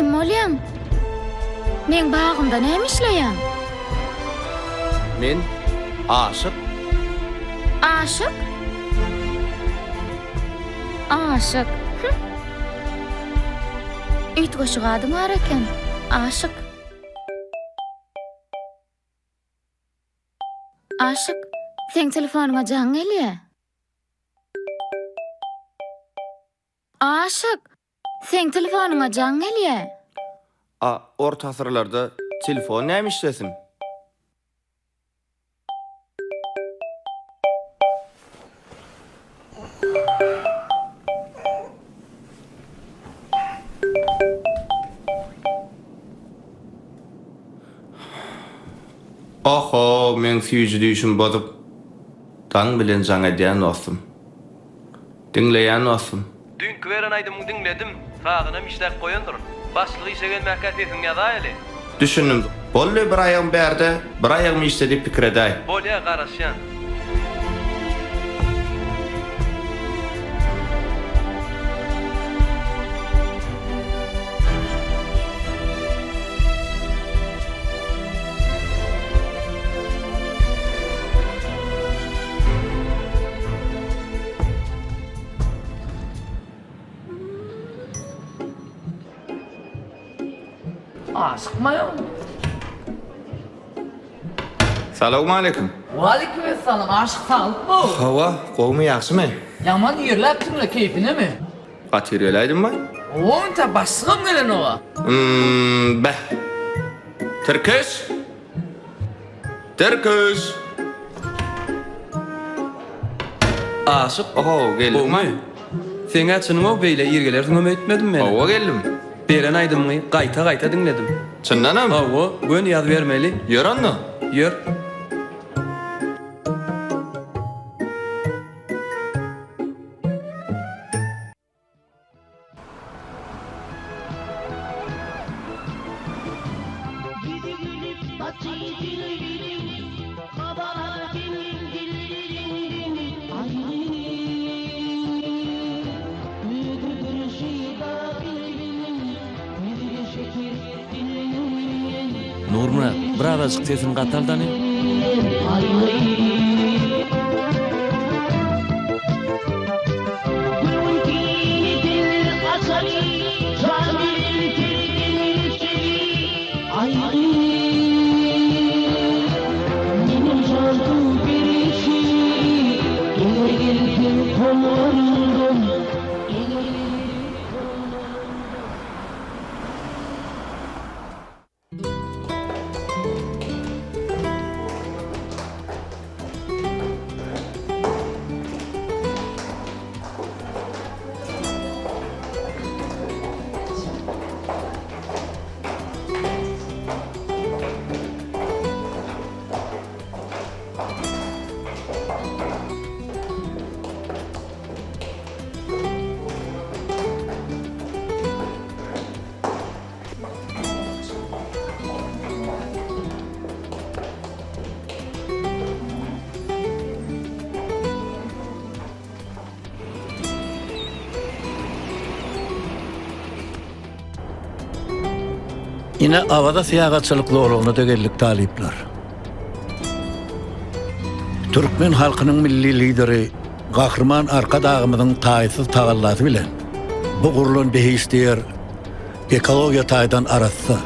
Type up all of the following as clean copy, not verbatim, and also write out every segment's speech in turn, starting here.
kim bolýaň? Meň bagymda näme işleýäň? Men aşyk. Aşyk? Aşyk. Hüm. Üýtgeşik adyň bar eken. Aşyk. Aşyk, seň telefonyňa jaň gelýä. Aşyk, seň telefonyňa jaň gelýä. A orta asyrlarda telefon näme işlesin? Oho, meň süýji düýşüm bozup, daň bilen jaň edýän dostum. Diňleýän dostum. Düýnki beren aýdymyňy diňledim, sazynam işläp goýandyryn. Başlyk işe gelmäkä sesiňi ýazaýaly. Düşündim. Boldy bir aýagym bärde, bir aýagym işde diýip pikir edäý. Bolýa, garaşýan. Aşykmaýaň. Salowmaleýkim. Waleýkim essalam Aşyk saglykmy? Hawa, gowumy ýagşymy? Ýaman ýerläpsiňle keýpinemi? Gaty ir geläýdimmi? Hawa intä başlygam gelenoga. Hum beh. Tirkiş! Tirkiş! Aşyk, Oho, geldiňmi? Gowmy? Seň-ä çynyň-ow beýle ir gelersiňem öýtmedim men. Hawa geldim. Beren aýdymyňy gaýta-gaýta diňledim. Çyndanam? Hawa, göni ýazybermeli. Ýör onda. Ýör. Nurmyrat, birazajyk sesini gataldany. Ine Awaza syýahatçylyk zolagyna-da geldik talyplar. Türkmen halkynyň Milli Lideri Gahryman Arkadagymyzyň taýsyz tagallasy bilen bu gurlan behişdi ýer ekologiýa taýdan arassa.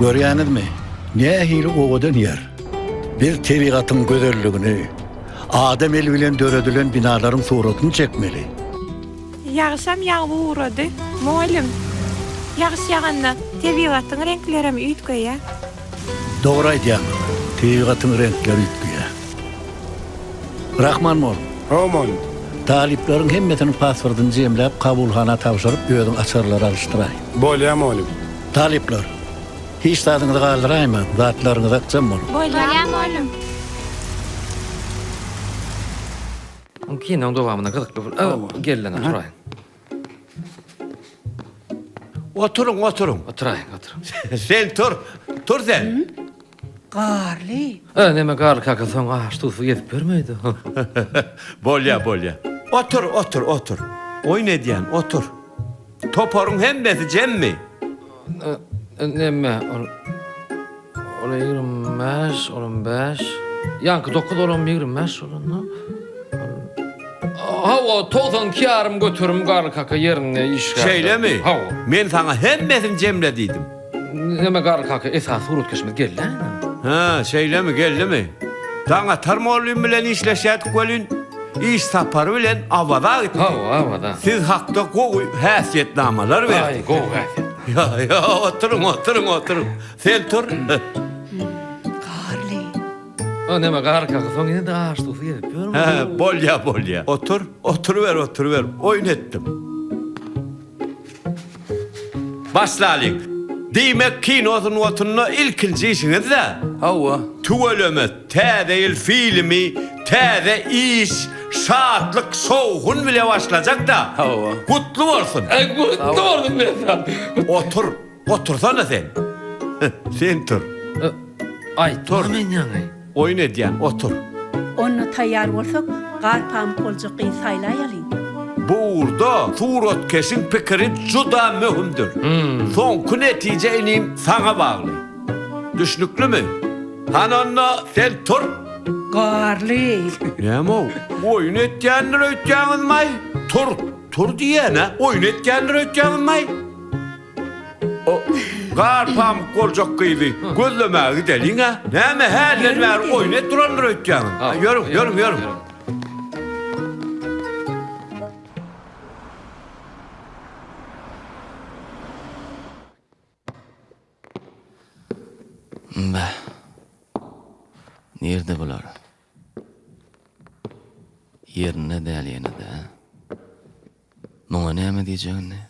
Görýäňizmi, nähili owadan ýer. Biz tebigatyň gözelligini, adam eli bilen döredilen binalaryň suratyny çekmeli. Ýagyşam ýagyp ugrady, mugallym. Ýagyş ýaganda tebigatyň reňklerem üýtgeýär. Dogry aýdýaň, tebigatyň reňkleri üýtgeýär. Rahman mol. Hawa mol. Talyplaryň hemmesiniň pasportyny jemläp kabulhana tabşyryp özüň açarlary alyşdyraý. Bolýa molim. Talyplar, hiç zadyňyzy galdyraýmaň, zatlaryňyza ykjam boluň. Bolýa molim. Kinoň dowamyna gyzykly bol. Gel-le oturaýyň. Oturyň, oturyň. Oturaýyň, oturyň. Sen tur, tur sen. Garly. E, neme Garly kaka soň aş duzsuz gezip ýörmeýdi. Bolýa, bolýa. Otur, otur, otur. Oýun edýän, otur. Toparyň hemmesi jemmi? Neme ol Ol 25, olam 5. Ýaňky 9 olam 25 bolanda. Hawa, 92 ýarym göterim Garly kaka ýerinde işgär. Şeýlemi? Hawa. Men saňa hemmesini jemle diýdim. Neme Garly kaka esasy suratkeşimiz geldi. Hä, şeýlemi, geldimi? Daňatar mugallym bilen işleşýärdik welin, iş sapary bilen Awaza gitdi. Hawa, Awaza. Siz hakda gowy häsiýetnamalar berdi. Aý, gowy häsiýet. Ýa, ýa, oturyň, oturyň, oturyň. Sen tur. Garly. O neme Garly kaka, soň ýene-de aş-suwsuz gezip ýörme. Hä, bolýa, bolýa. Otur, oturyber, oturyber. Oýun etdim. Başlalyň. Diýmek, kino sungatynda ilkinji işiňiz-dä? Hawa. Tüweleme, Täze ýyl filmi täze iş, şatlyk, şowhun bile başlajak-da. Hawa. Gutly bolsun! Aý, gutly bolsun Mesut. Otur, otursana sen. Sen tur. Aýtma men ýaňy. Oýun edýän, otur. Onda taýýar bolsak, gar pamyk boljak gyzy saýlaýalyň. Bu ugurda suratkeşiň pikiri juda möhümdir. Soňky netije inim saňa bagly. Düşnüklimi? Hany onda sen tur. Garly. Näme-ow, oýun etýändir öýtýäňizmaý? Tur, tur diýýän-ä, oýun etýändir öýtýäňizmaý? O, gar pamyk boljak gyzy gözlemäge gideliň-ä. Näme, hälden bäri oýun edip durandyr öýtýäňiz? Ýörüň, ýörüň, ýörüň. Beh. Nirde bular? Ýerinde däl ýene-de. Muňa näme diýjek indi?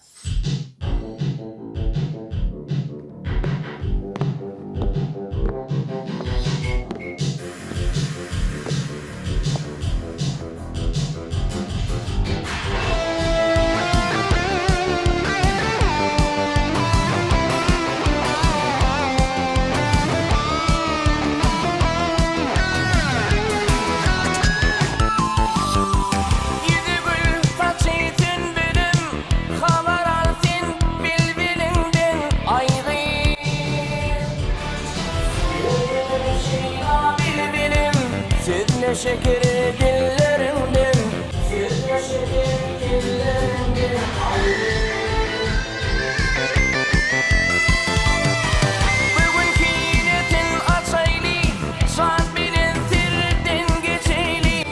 Ýüzi gül, saçy sünbülim, Habar al sen bilbiliňden, aý gyz. Şeýda bilbilim, Sözle şeker dilleriňden, Sözle şeker dilleriňden, aý gyz. Bu gün kinetin açaýly, Şat bilen serden geçeýli.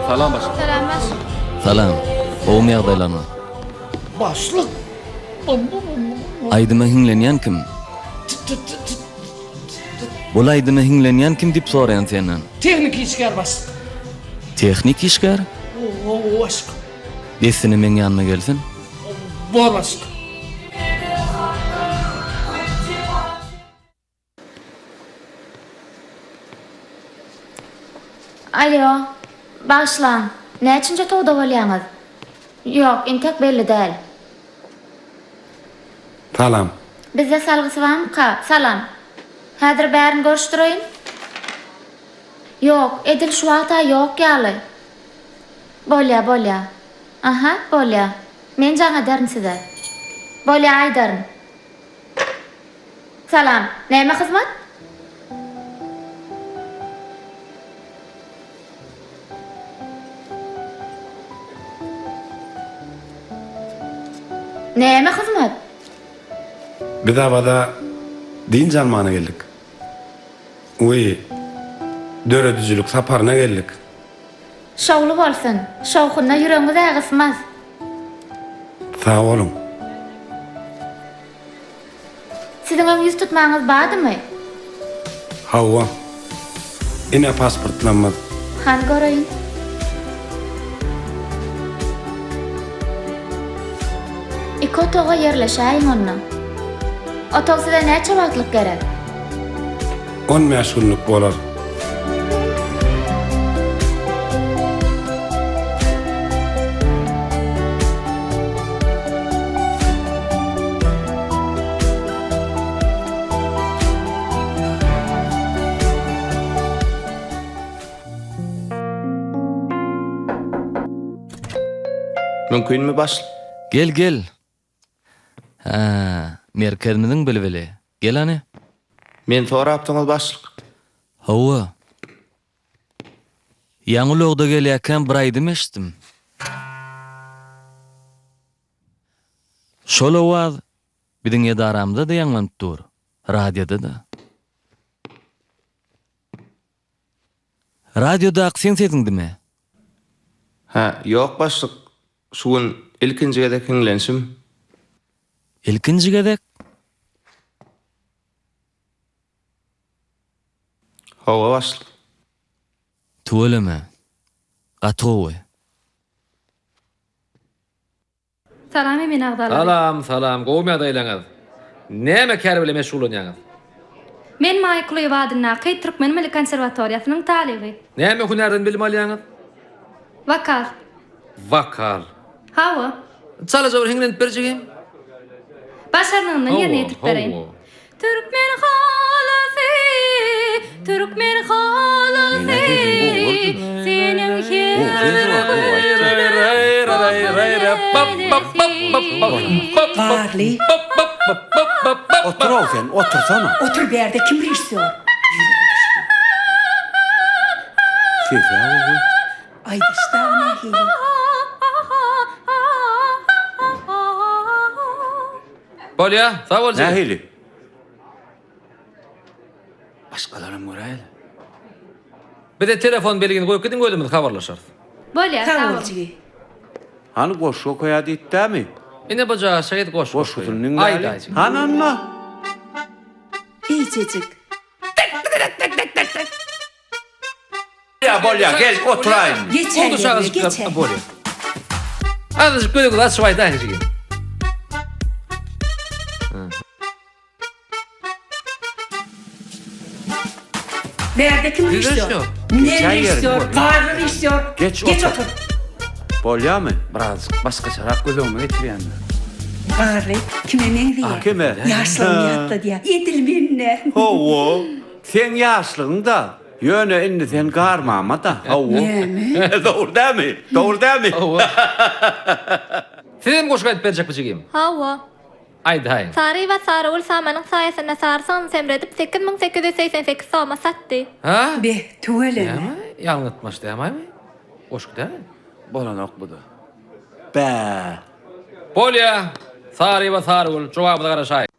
Salam başlyk. Salam başlyk. Salam. Gowumy ýagdaýlaryňyz? Başlyk. Aýdyma hiňlenýän kim? Bul aýdyma hiňlenýän kim diýip soraýan senden. Tehniki işgär başlyk. Tehniki işgär? Hawa başlyk. Dessine meň ýanyma gelsin. Bor başlyk. Alýo, bagyşlaň, näçinji otagda bolýaňyz? Ýok, entek belli däl. Salam. Bizde salgysy barmyka? Salam. Häzir bärini görüşdireýin. Ýok, edil şu wagt-a ýok ýaly. Bolýa, bolýa. Aha, bolýa. Men jaň ederin size. Bolýa, aýdaryn. Salam. Näme hyzmat? Näme hyzmat? Biz Awaza dynç almana geldik. We döredijilik saparyna geldik. Şowly bolsun. Şowhunda ýüregiňiz-ä gysmaz. Sag boluň. Siziňem ýüz tutmaňyz bardymy? Hawa. Ine pasportlarymyz. Hany göreýin. Iki otaga ýerleşäýiň onda. Otag size näçe wagtlyk gerek? On bäş günlük bolar. Mümkinmi başlyk? Gel, gel. Hä, merkezimiziň bilbili. Gel hany. Meni sorapdyňyz başlyk. Hawa. Ýaňy ulagda gelýärkäm bir aýdym eşitdim. Şol owaz biziň edaramyzda-da ýaňlanyp dur, radioda-da. Radiodaky seň sesiňdimi? Hä, ýok başlyk, şu gün ilkinji gezek hiňlenişim. Ilkinji gezek? Hawa başlyk. Tüweleme. Gaty gowy. Salam emin agzalary. Salam salam gowmy ýagdaýlaňyz? Näme kär bilen meşgullanýaňyz? Men Maýa Kulyýewa adyndaky Türkmen milli konserwatoriýasynyň talyby. Näme hünärden bilim alýaňyz? Wokal. Wokal. Hawa. Çalaja bir hiňlenip ber jigim. Başarnygymdan ýerine ýetirip bereýin. Hawa. Türkmen halasy, türkmen halasy, seniň her Garly. Otur-ow sen, otursana. Otur bärde kim režissýor? Sesi gowy. Aýdyş dagy nähili? Bolýa, sag bol jigim. Nähili? Başgalaram göräýeli. Bize telefon belgini goýup gidiň özümiz habarlaşarys. Bolýa, sag bol jigi. Hany goşgy okaýa diýipdämi? Ine bu jaşa git goşgy Goşgusyny diňläli. Aýdaýjy. Hany onda? Eýjejik. Bolýa, bolýa, gel oturaýyn. Geçer ýerine, geçer. Bolýa. Azajyk gözüňizi açyp aýdaýyň jigim. Bärde kim režissýor? Men režissýor, Garly režissýor. Geç Geç otur. Bolýamy? Birazjyk başgaçarak göz öňüme getirýän-de. Garly kime meňzeýär? Kime? Ýaşlygymy ýatladýar. Edil mende. Hawa, seň ýaşlygyň-da. Ýöne indi sen garmama-da, hawa. Näme? Dogry dälmi? Dogry dälmi? Hawa. Sizem goşgy aýdyp berjekmi jigim? Hawa. Aýdaýyň. Saryýewa Sarygül samanyň saýasynda sary sygryny semredip, 8888 soma satdy. Hä? Be, tüweleme. Näme? Ýalňytmaç dämaýmy? Goşgy däl. Bolanok bu-da. Bä. Bolýa. Saryýewa Sarygül, jogabyňyza garaşaýyn.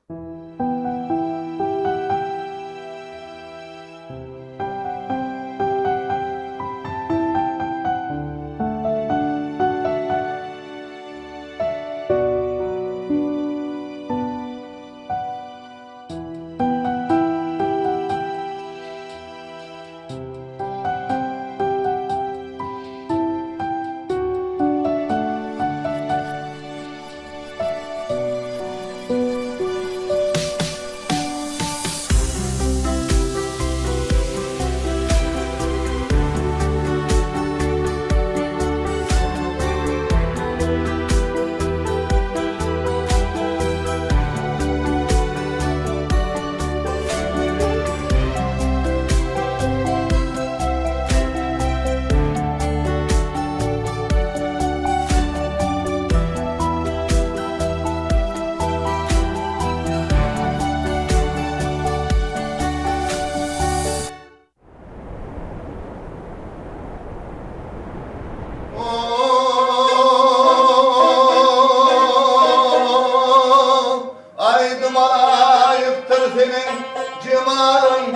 Aýdyma laýykdyr seniň jemalyň,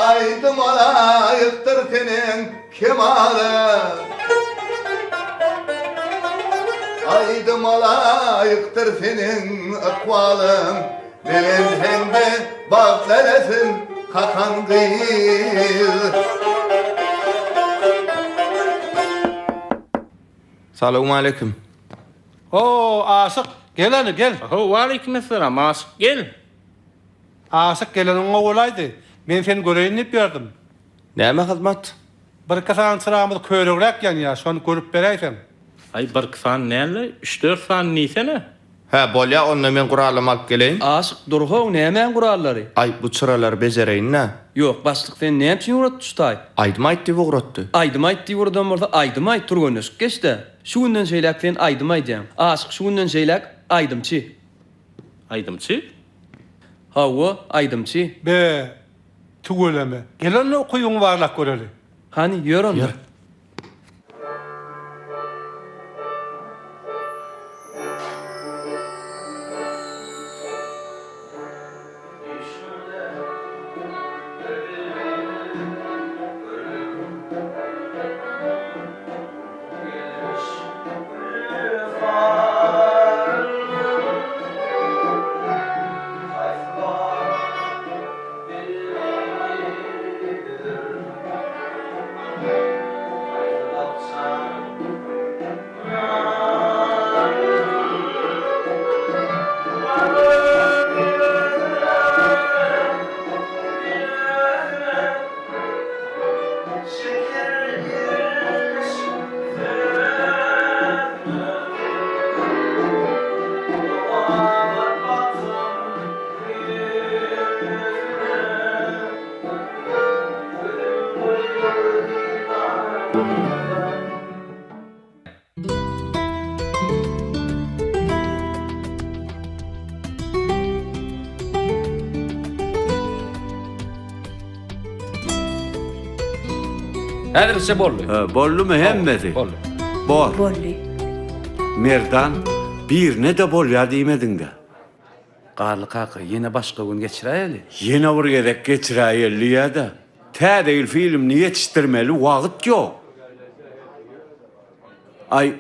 Aýdyma laýykdyr seniň kemalyň. Aýdyma laýykdyr seniň ykbalyň, Begenseň-de bagtly eylesin kakan gyz. Salowmaleýkim. Ho, Aşyk, gel hany, gel. Ho, waleýkimessalam, Aşyk, gel. Aşyk geleniň gowy bolaýdy. Men seni göreýin diýip ýördüm. Näme hyzmat? Birki sany çyragymyz körügräk ýanýar, şony görüp beräýseň. Aý, birki sany däl-de, üç-dört sany diýsene. Hä, bolýa, onda men guralymy alyp geleýin. Aşyk, dur-how, nämäň gurallary? Aý, bu çyralary bejereýin-dä. Ýok, başlyk seni näme üçin ugratdy şu taý? Aýdym aýt diýip ugratdy. Aýdym aýt diýip ugradan bolsa, aýdym aýt, türgenleşik geç-dä. Şu günden şeýläk sen aýdym aýdýaň. Aşyk şu günden şeýläk aýdymçy. Aýdymçy? Hawa, aýdymçy. Be, tüweleme. Gel onda ukybyňy barlap göreli. Hany, ýör onda. Ýör. Häzirlikçe boldy. Hä, boldumy hemmesi? Boldy. Bor. Boldy. Merdan, birine-de bolýar diýmediň-dä. Garly kaka, ýene başga gün geçiräýeli. Ýene bir gezek geçiräýeli diýýä-de. Täze ýyl filmini ýetişdirmeli wagt ýok. Aý,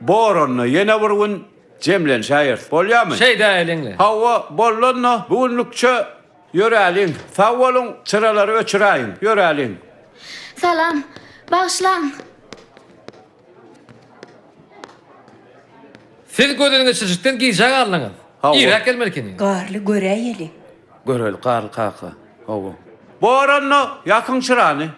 bor onda, ýene bir gün jemlenşäýeris, bolýamy? Şeýdäýeliň-le. Hawa, boldy onda, bu günlükçe ýöräliň. Sag boluň, çyralary öçüräýiň, ýöräliň. Salam. Bagyşlaň. Siz gözden geçirişikden gijä galdyňyz. Hawa. Irräk gelmeli ekeniňiz. Garly göräýeli. Göreli, Garly kaka. Hawa. Bor onda, ýakyň çyrany.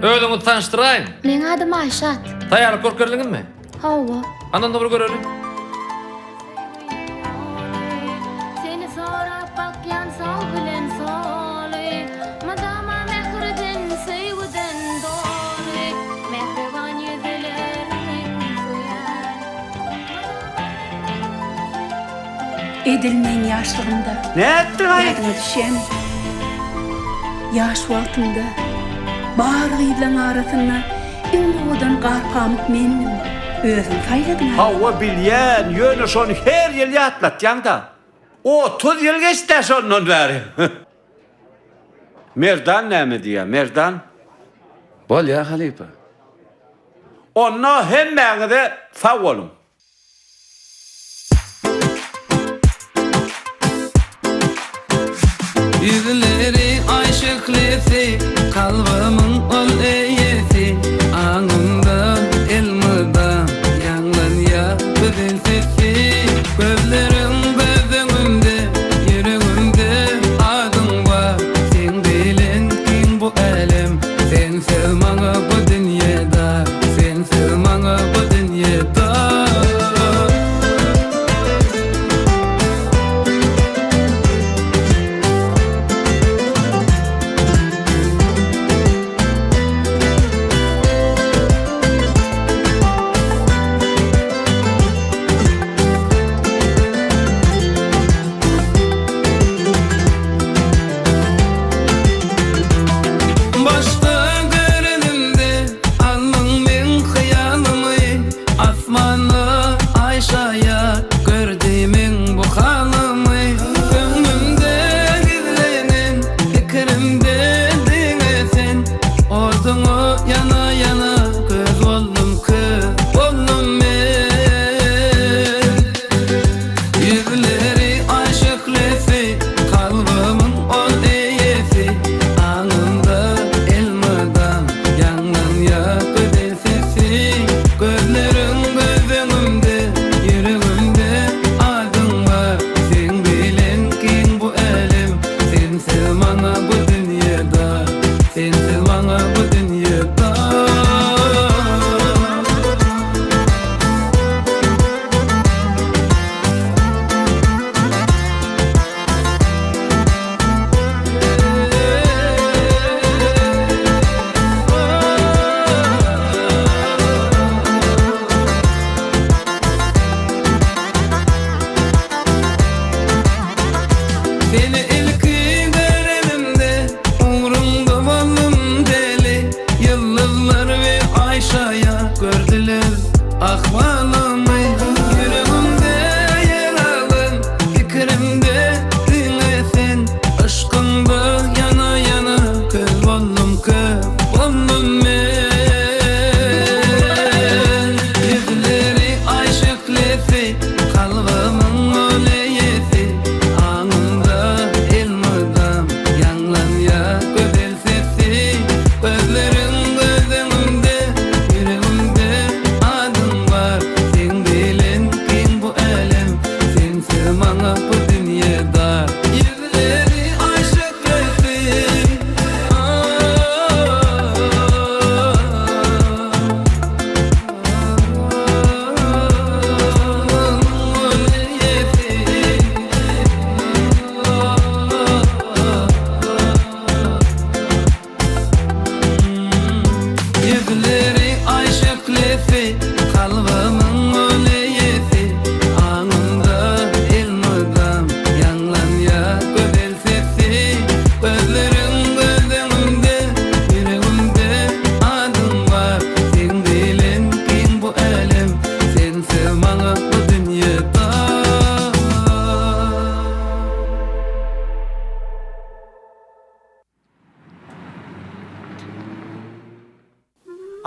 Özüňizi tanyşdyraýyň. Meň adym Aýşat. Taýýarlyk görüp geldiňizmi? Hawa. Hany onda bir göreli. Seni sorap bakýan sag bilen soly Mydama mähirden, söýgüden doly Mähriban ýüzlerimi küýseýän Edil meň ýaşlygymda. Nätdiň-aý? Ýadyňa düşýämi? Ýaş wagtymda bar gyzlaň arasynda iň owadan garpamyk mendim. Özüň saýladyň-a. Hawa, bilýän, ýöne şony her ýyl ýatlatýaň-da. 30 ýyl geçd-ä şondan bäri. Merdan näme diýýär, Merdan? Bolýa, halypa. Onda hemmäňize sag boluň. Ýüzleri aý şöhlesi, kalbymyň ol eýesi, Aňymda elmydam ýaňlanýar gözel sesi. Gözleriň göz öňümde, ýüregimde adyň bar, Seň bilen giň bu älem, sensiz maňa bu dünýe dar, Sensiz maňa bu dünýe dar.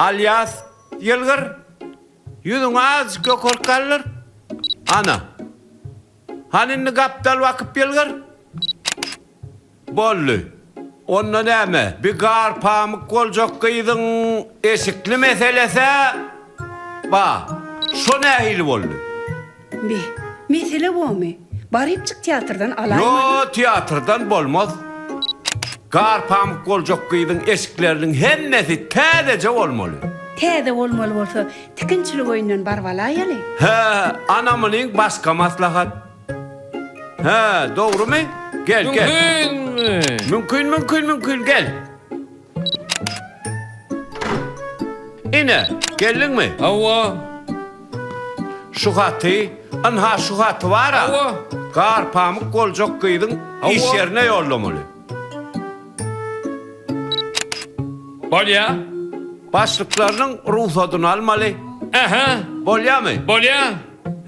Alýas, ýylgyr. Ýüzüňi azajyk ýokaryk galdyr. Ana. Hany indi gapdal bakyp ýylgyr. Boldy. Onda näme, bi gar pamyk boljak gyzyň eşikli meseles-ä ba. Şo nähili boldy? Be, mesele bomy? Barypjyk teatrdan alaýmaly. Ýo, teatrdan bolmaz. Gar pamyk boljak gyzyň eşikleriniň hemmesi täzeje bolmaly. Täze bolmaly bolsa, tikinçilik öýünden baryp alaýaly. Hä, ana munyň başga maslahat. Hä, dogrumy? Gel, gel. Mümkinmi? Mümkin, mümkin, mümkin, gel. Ine, geldiňmi? Hawa. Şu haty, ynha şu haty bar-a. Hawa. Gar pamyk boljak gyzyň iş ýerine ýollamaly. Bolýa. Başlyklarynyň rugsadyny almaly. Ähä. Bolýamy? Bolýa.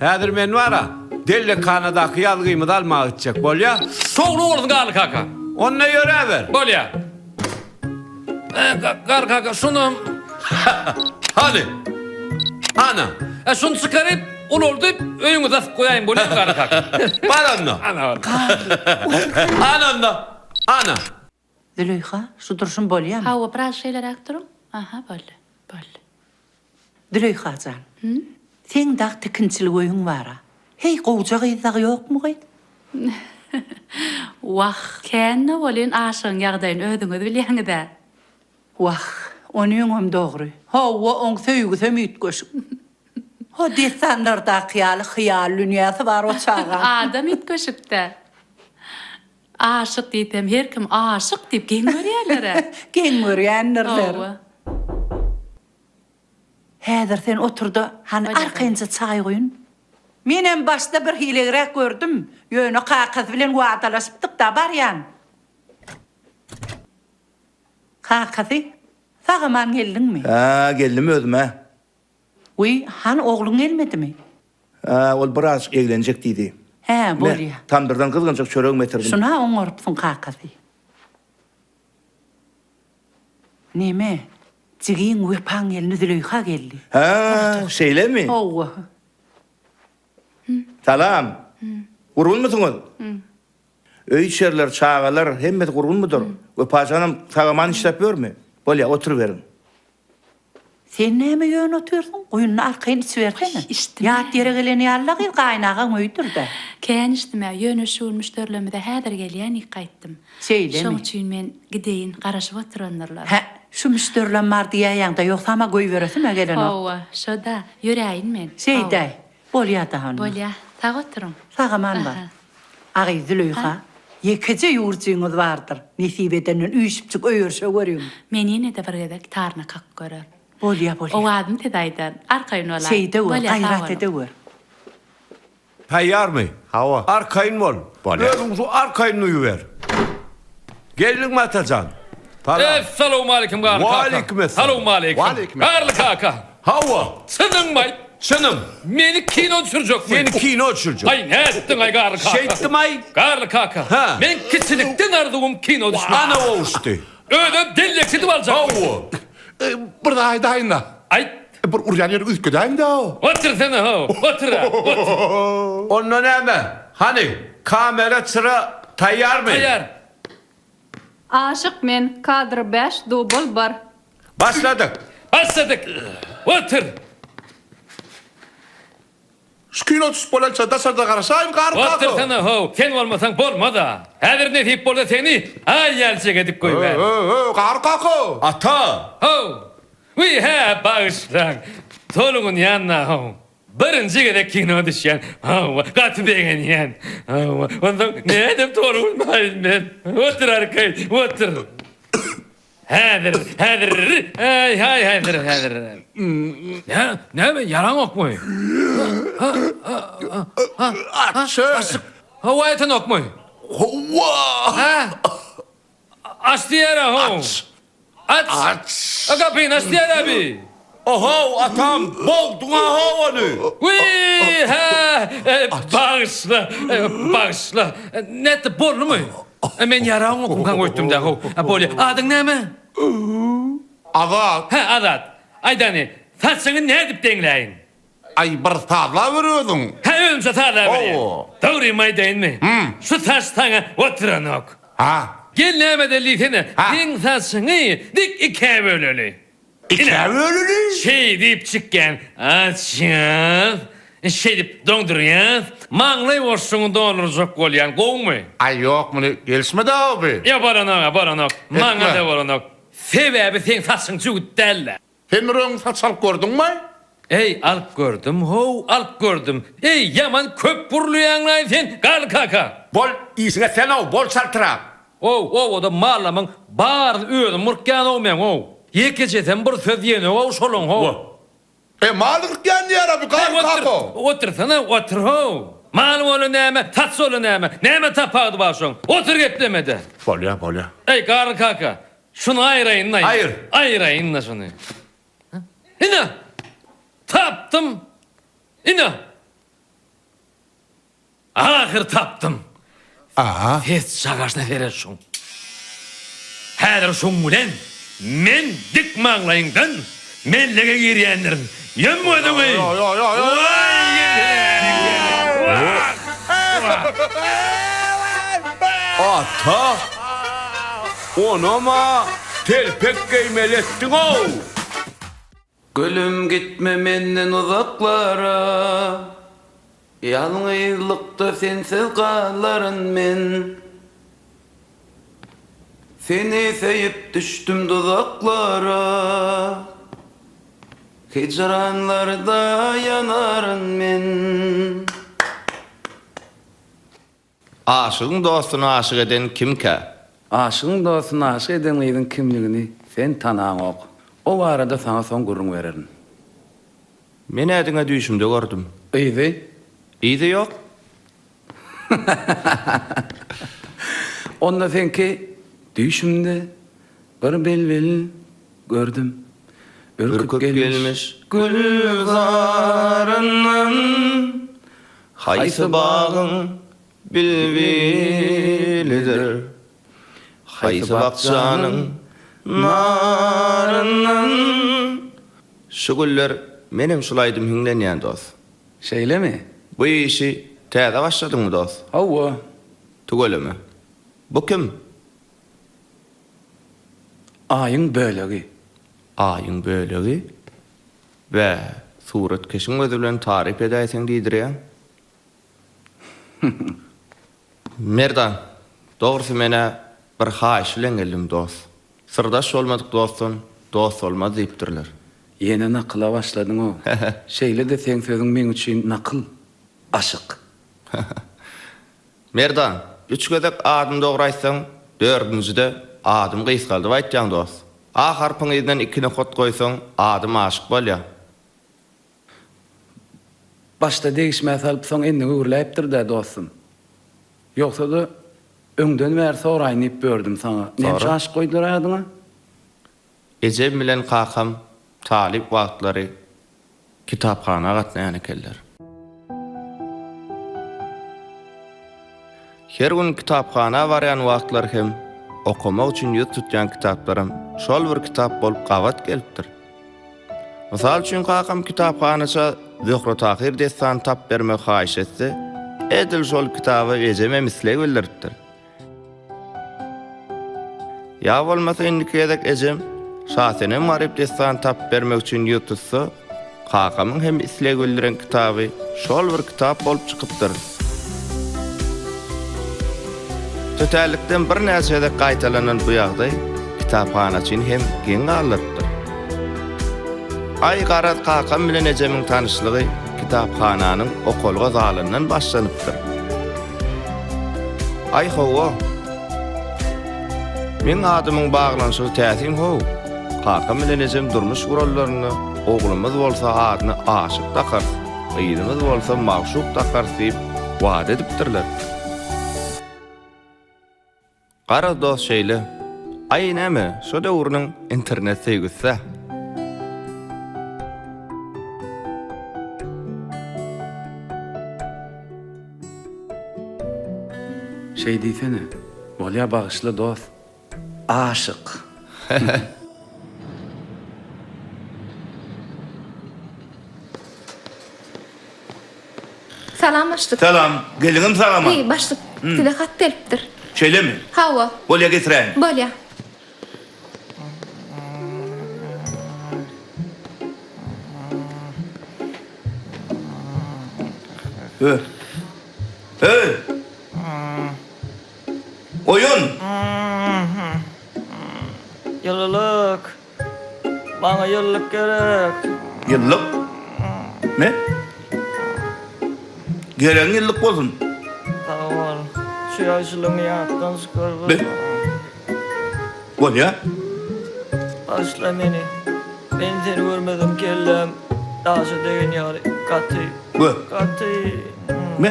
Häzir men bar-a, dellekhanadaky ýazgymyzy almaga gitjek, bolýa? Şowly bolsun Garly kaka. Onda ýöräber. Bolýa. Garly kaka, şunam. Hany. Ana. E, şuny çykaryp, ulaldyp, öýüňize asyp goýaýyn, bolýamy Garly kaka? Bar onda. Ana. Ana onda. Ana. Züleýha, şu durşum bolýamy? Hawa, biraz şeýleräk duruň. Aha, boldy. Boldy. Züleýha jan, seň dag tikinçilik öýüň bar-a. Heý, gowja gyz dagy ýokmy gyz? Wah, kän-de welin aşygyň ýagdaýyny özüňiz bilýäňiz-ä. Wah, onyňam dogry. Hawa, oň söýgüsem üýtgeşik. Ho, dessanlardaky ýaly hyýal dünýäsi bar o çagaň. Adam üýtgeşik-dä. Aşyk diýsem her kim aşyk diýip geň görýärler-ä. Geň görýändirler. Hawa. Häzir sen otur-da, hany arkaýynja çaý guýun. Menem başda birhilegräk gördüm, ýöne kakasy bilen wadalaşypdyk-da barýan. Kakasy, sag-aman geldiňmi? Hä, geldim özüm-ä. Wiý, hany ogluň gelmedimi? Hä, ol birazjyk eglenjek diýdi. Hä, Me, bolýa. tamdyrdan gyzgynjak çöregem getirdim. Şun-a oňarypsyň kakasy. Neme, jigiň Wepaň gelni Züleýha geldi. Hä, şeýlemi? Hawa. Salam. Gurgunmysyňyz? Öý-içeriler, çagalar, hemmesi gurgunmydyr? Wepajanam sag-aman işläp ýörmi? Bolýa, oturyberiň. Sen näme ýöne otyrsyň? Guýunyny arkaýyn içibersene. Içdim. Ýat ýere gelen ýaly-la gyz, gaýynagaň öýüdir-dä. Kän içdim-ä, ýöne şu gün müşderilerimize häzir gelýän diýip gaýtdym. Şeýlemi? Şoň üçin men gideýin, garaşyp oturandyrlar. Hä, şu müşderileň bar diýäýäň-dä, ýogsam-a goýberesim-ä gelenok. Hawa, şo-da, ýöräýin men. Şeýdäý. Bolýa-da onda. Bolýa, sag oturyň. Sag-aman bar. Agy Züleýha, ýekeje ýüwürjiňiz bardyr, nesip edenden üýşüpjik öýerşe görüň. Men ýene-de bir gezek taryna kakyp görerin. Bolýa, bolýa. Owazyny size aýdaryn. Arkaýyn bolaý. Şeýde gör, Bolýa, sag gaýrat boluň. edewür. Taýýarmy? Hawa. Arkaýyn bol. Bolýa. Özüň şu arkaýyn duýuber. Geldiňmi Atajan? Salam. Essalawmaleýkim Garly kaka. Waleýkim esselam. Salowmaleýkim. Waleýkim Garly kaka. Hawa. Çynyňmy? Çynym. Meni kino düşürjekmi? Seni kino düşürjek. Aý nätdiň-aý Garly kaka? Şeýtdim-aý. Garly kaka. Hä. Men kiçilikden arzuwym kino düşmek. Ana gowuşdy. Özem dellekçi edip aljakmy? Hawa. Bir zat aýdaýyn-da. Aýt. Bir urýan ýeri üýtgedäýiň-dä. Otursana-how, otur-a, otur. Onda näme? Hany, kamera, çyra taýýarmy? Taýýar. Aşyk men, kadr bäş, dubl bir. Başladyk. Başladyk. Otur. Şu kino düşüp bolýança daşarda garaşaýyn Garry kaka. Otursana how, sen bolmasaň bolmaz-a. Häzir nesip bolsa seni Aý ýalyjak edip goýbärin. Hö-hö, Garry kaka. Ata! How! Wiý, hä, bagyşlaň. Tolgunýan-da how. Birinji gezek kino düşýän. Hawa, gaty begenýän. Hawa, onsoň nädip tolgunmaýyn men. Otur arkaýyn, otur. Häzir, häzir, äý, haý, häzir, häzir. Nä, näme, ýaraňokmy? Açy. Howa ýetenokmy? Howa. Hä? Aç diýýär-ä, how. Aç. Aç. Aç. A gapyny aç diýýär-ä bi. Ohow, atam, bogduň-a how ony. Wiý, hä, bagyşla, bagyşla. Nätdi, boldumy? Men ýaragyň okumkaň öýtdüm-dä, how. Bolýa. Adyň näme? Azat. Hä, Azat. Aýdany, saçyňy nädip deňläýin? Aý, bir sazlaber özüň. Hä, özümçe sazlaberýän. Hawa. Dogrymy aýdaýynmy? Şu saç saňa oturanok. Ha. Gel näme edeli diýsene, seň saçyňy dik ikä böleli. Ikä böleli? Şeýdip çykýan açýas, şeýdip doňdurýas, maňlaý boşlugyňy doldurjak bolýan, gowumy? Aý, ýok, muny gelişmedi-ow bi. Ýok, bolanok-a, bolanok. Maňa-da bolanok. Sebäbi seň saçyň jübüt däl-dä. Sen bir öň saç alyp gördüňmi? Eý, alyp gördüm how, alyp gördüm. Eý, ýaman köp gürleýäňlaý sen, Garly kaka! Bol, işiňe sen-ow, bol çaltrak! Ow, obada mallamyň baryny özüm gyrkýan-ow meň-ow. Ýekejesem bir söz diýenok-ow şolaň how. E, mal gyrkýan diýýär-ä bu Garly kaka! Otursana, otur-how. Mal bola näme, saç bola näme, näme tapawudy bar şoň? Otur gepleme-de. Bolýa, bolýa. Eý, Garly kaka, Şuny aýraýyn-da. Aýyr. Aýraýyn-da şuny. Ine! Tapdym! Ine! Ahyr tapdym! Aha. Ses çagaşyna seret şuň. Häzir şuň bilen men dik maňlaýyňdan mellege girýändirin. Ýum gözüňi! Waý, gelene! Ata! Onam-a telpek geýmeli etdiň-ow! Gülüm gitme menden uzaklara, Ýalňyzlykda sensiz galaryn men. Seni söýüp düşdüm duzaklara, Hijranlarda ýanaryn men. Aşygyň dostuny aşyk eden kimkä? Aşygyň dostuny aşyk eden gyzyň kimligini sen tanaňok. O barada saňa soň gürrüň bererin. Men-ä diňe düýşümde gördüm. Yzy? Yzy ýok. Onda seňki düýşümde bir bilbil gördüm. Ürküp gelmiş gülzaryndan. Haýsy bagyň bilbilidir, Haýsy bakjanyň naryndan. Şu günler menem şul aýdym hiňlenýän dos. Şeýlemi? Bu işi täze başladyňmy dos? Hawa. Tüweleme. Bu kim? Aýyň bölegi. Aýyň bölegi? Bä, suratkeşiň gözi bilen taryp edäýseň diýdirýäň. Merdan, dogrusy men-ä bir haýyş bilen geldim, dost. Syrdaş bolmadyk dostdan dost bolmaz diýipdirler. Ýene nakyla başladyň-ow. Şeýle-de seň sözüň meň üçin nakyl, Aşyk. Merdan, üç gezek adymy dogry aýtsaň, dördünjide adymy gysgaldyp aýtýaň dost. A harpyň yzyndan iki nokat goýsaň, adym Aşyk bolýa. Başda degişmä salyp soň endige öwrüläýipdir-dä dostum. Ýogsa-da öňden bäri soraýyn diýip bördüm saňa. Näme üçin Aşyk goýdular adyňa? Ejem bilen kakam talyp wagtlary kitaphana gatnaýan ekenler. Her gün kitaphana barýan wagtlary hem okamak üçin ýüz tutýan kitaplarym şol bir kitap bolup gabat gelipdir. Mysal üçin kakam kitaphanaça Zöhre-Tahyr dessany tap bermegi haýyş etse, edil şol kitaba ejem hem isleg bildiripdir. Ýa bolmasa indiki gezek ejem Şasenem-Garyp dessany tapyp bermek üçin ýüz tutsa, kakamyň hem isleg bildiren kitaby şol bir kitap bolup çykypdyr. Tötänlikden birnäçe gezek gaýtalanan bu ýagdaý kitaphanaçyny hem geň galdyrypdyr. Aý, garaz, kakam bilen ejemiň tanyşlygy kitaphananyň okalga zalyndan başlanypdyr. Aý hawa. Meň adymyň baglanyşygy täsin how. Kakam bilen ejem durmuş guranlarynda oglumyz bolsa adyny Aşyk dakarys, gyzymyz bolsa Magşuk dakarys diýip wada edipdirler. Garaz dost şeýle. Aý näme, şo döwrüniň internet söýgüsi-dä. Şeý diýsene. Bolýa bagyşla dost. Aşyk. Salam başlyk. Salam. Geldiňmi sag-aman? Heý, başlyk, size hat gelipdir. Şeýlemi? Hawa. Bolýa getiräýiň. Bolýa. Ö. Öý! Oýun! Ýylylyk. Maňa ýyllyk gerek. Ýyllyk? Me? Geregiň ýyllyk bolsun. Sag bol. Şu ýagşylygyňy ýatdan çykarma. Be. Bolýa. Bagyşla meni. Men seni görmesem kelläm daşa degen ýaly gaty. Gö. Gaty. Me.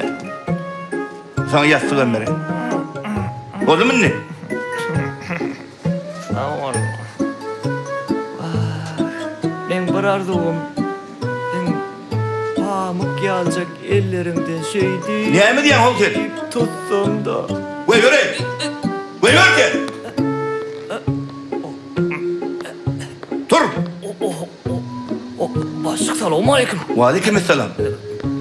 Saňa ýassygam bereýin. Boldumy indi? Sag bol. Meň bir arzuwym seň pamyk ýaljak elleriňden şeýdip. Näme diýýäň how sen? Tutsam-da. Goýber-eý! Goýber sen! Tur! Başlyk salowmaleýkim. Waleýkimessalam.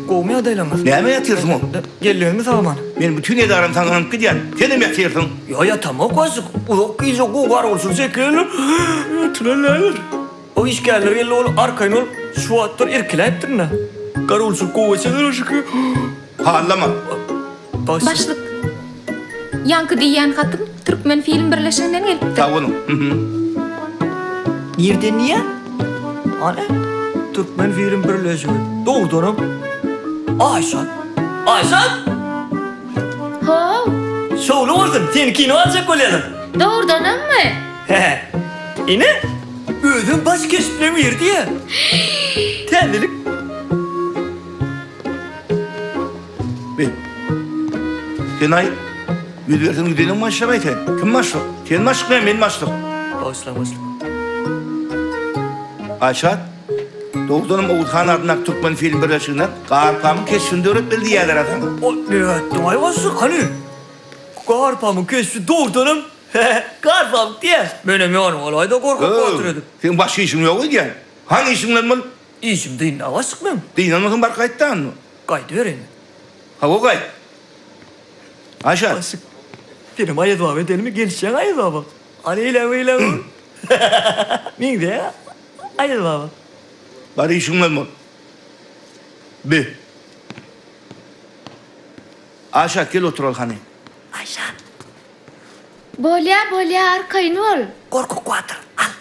Gowumy ýagdaýlaryňyz? Näme ýatyrsyň how? Geldiňizmi sag-aman? Men bütin edaram saňa ynanyp gidýän. Senem ýatyrsyň. Ýa ýatamok başlyk. Uzak gije gowy garawulçylyk çekýänler ýatyberýärler. O işgärler geldi ol arkaýyn bolup şu wagtlar irkiläýipdirin-dä. Garawulçylyk gowy geçendir şükür. Hallama. Başlyk, ýaňky diýýän hatym Türkmen film birleşiginden gelipdir. Sag boluň. Nirden diýýä? Hany? Türkmen film birleşigi. Dogrudanam. Aýşat. Aýşat! How! Şowly bolsun, seni kino aljak bolýarlar. Dogrudanammy? Hä. Ine, özem baş keşpleň biri diýýä. Täzelik. Be. Sen aý, ýüz berseň ýüzeliň başlamaý sen. Kim başlyk? Sen başlyk ýa men başlyk? Bagyşlaň başlyk. Aýşat, dogrudanam Oguz han adyndaky Türkmen film birleşigine Garpamyň keşbini döretmeli diýýärler-ä saňa. O, nätdiň-aý başlyk, hany? Garpamyň keşbi dogrudanam Garpamyk diýýär. Menem ýanyma alaý-da gorkup batyr edip. Seň başga işiň ýok öýdýän. Hany işiň bilen bol. Işim dynda başlyk meň. Dynanmasaň bar gaýt-da onda. Gaýdybereýin. Hawa gaýt. Aýşa. Başlyk. Senem Aýaz baba edenimi gelişýäň Aýaz baba. Hany eýläň beýläň bol. Meňzeýäň Aýaz baba. Bar işiň bilen bol. Be. Aýşa gel oturaly hany. Aýşa. Bolýa bolýa arkaýyn bol. Gorkak batyr al.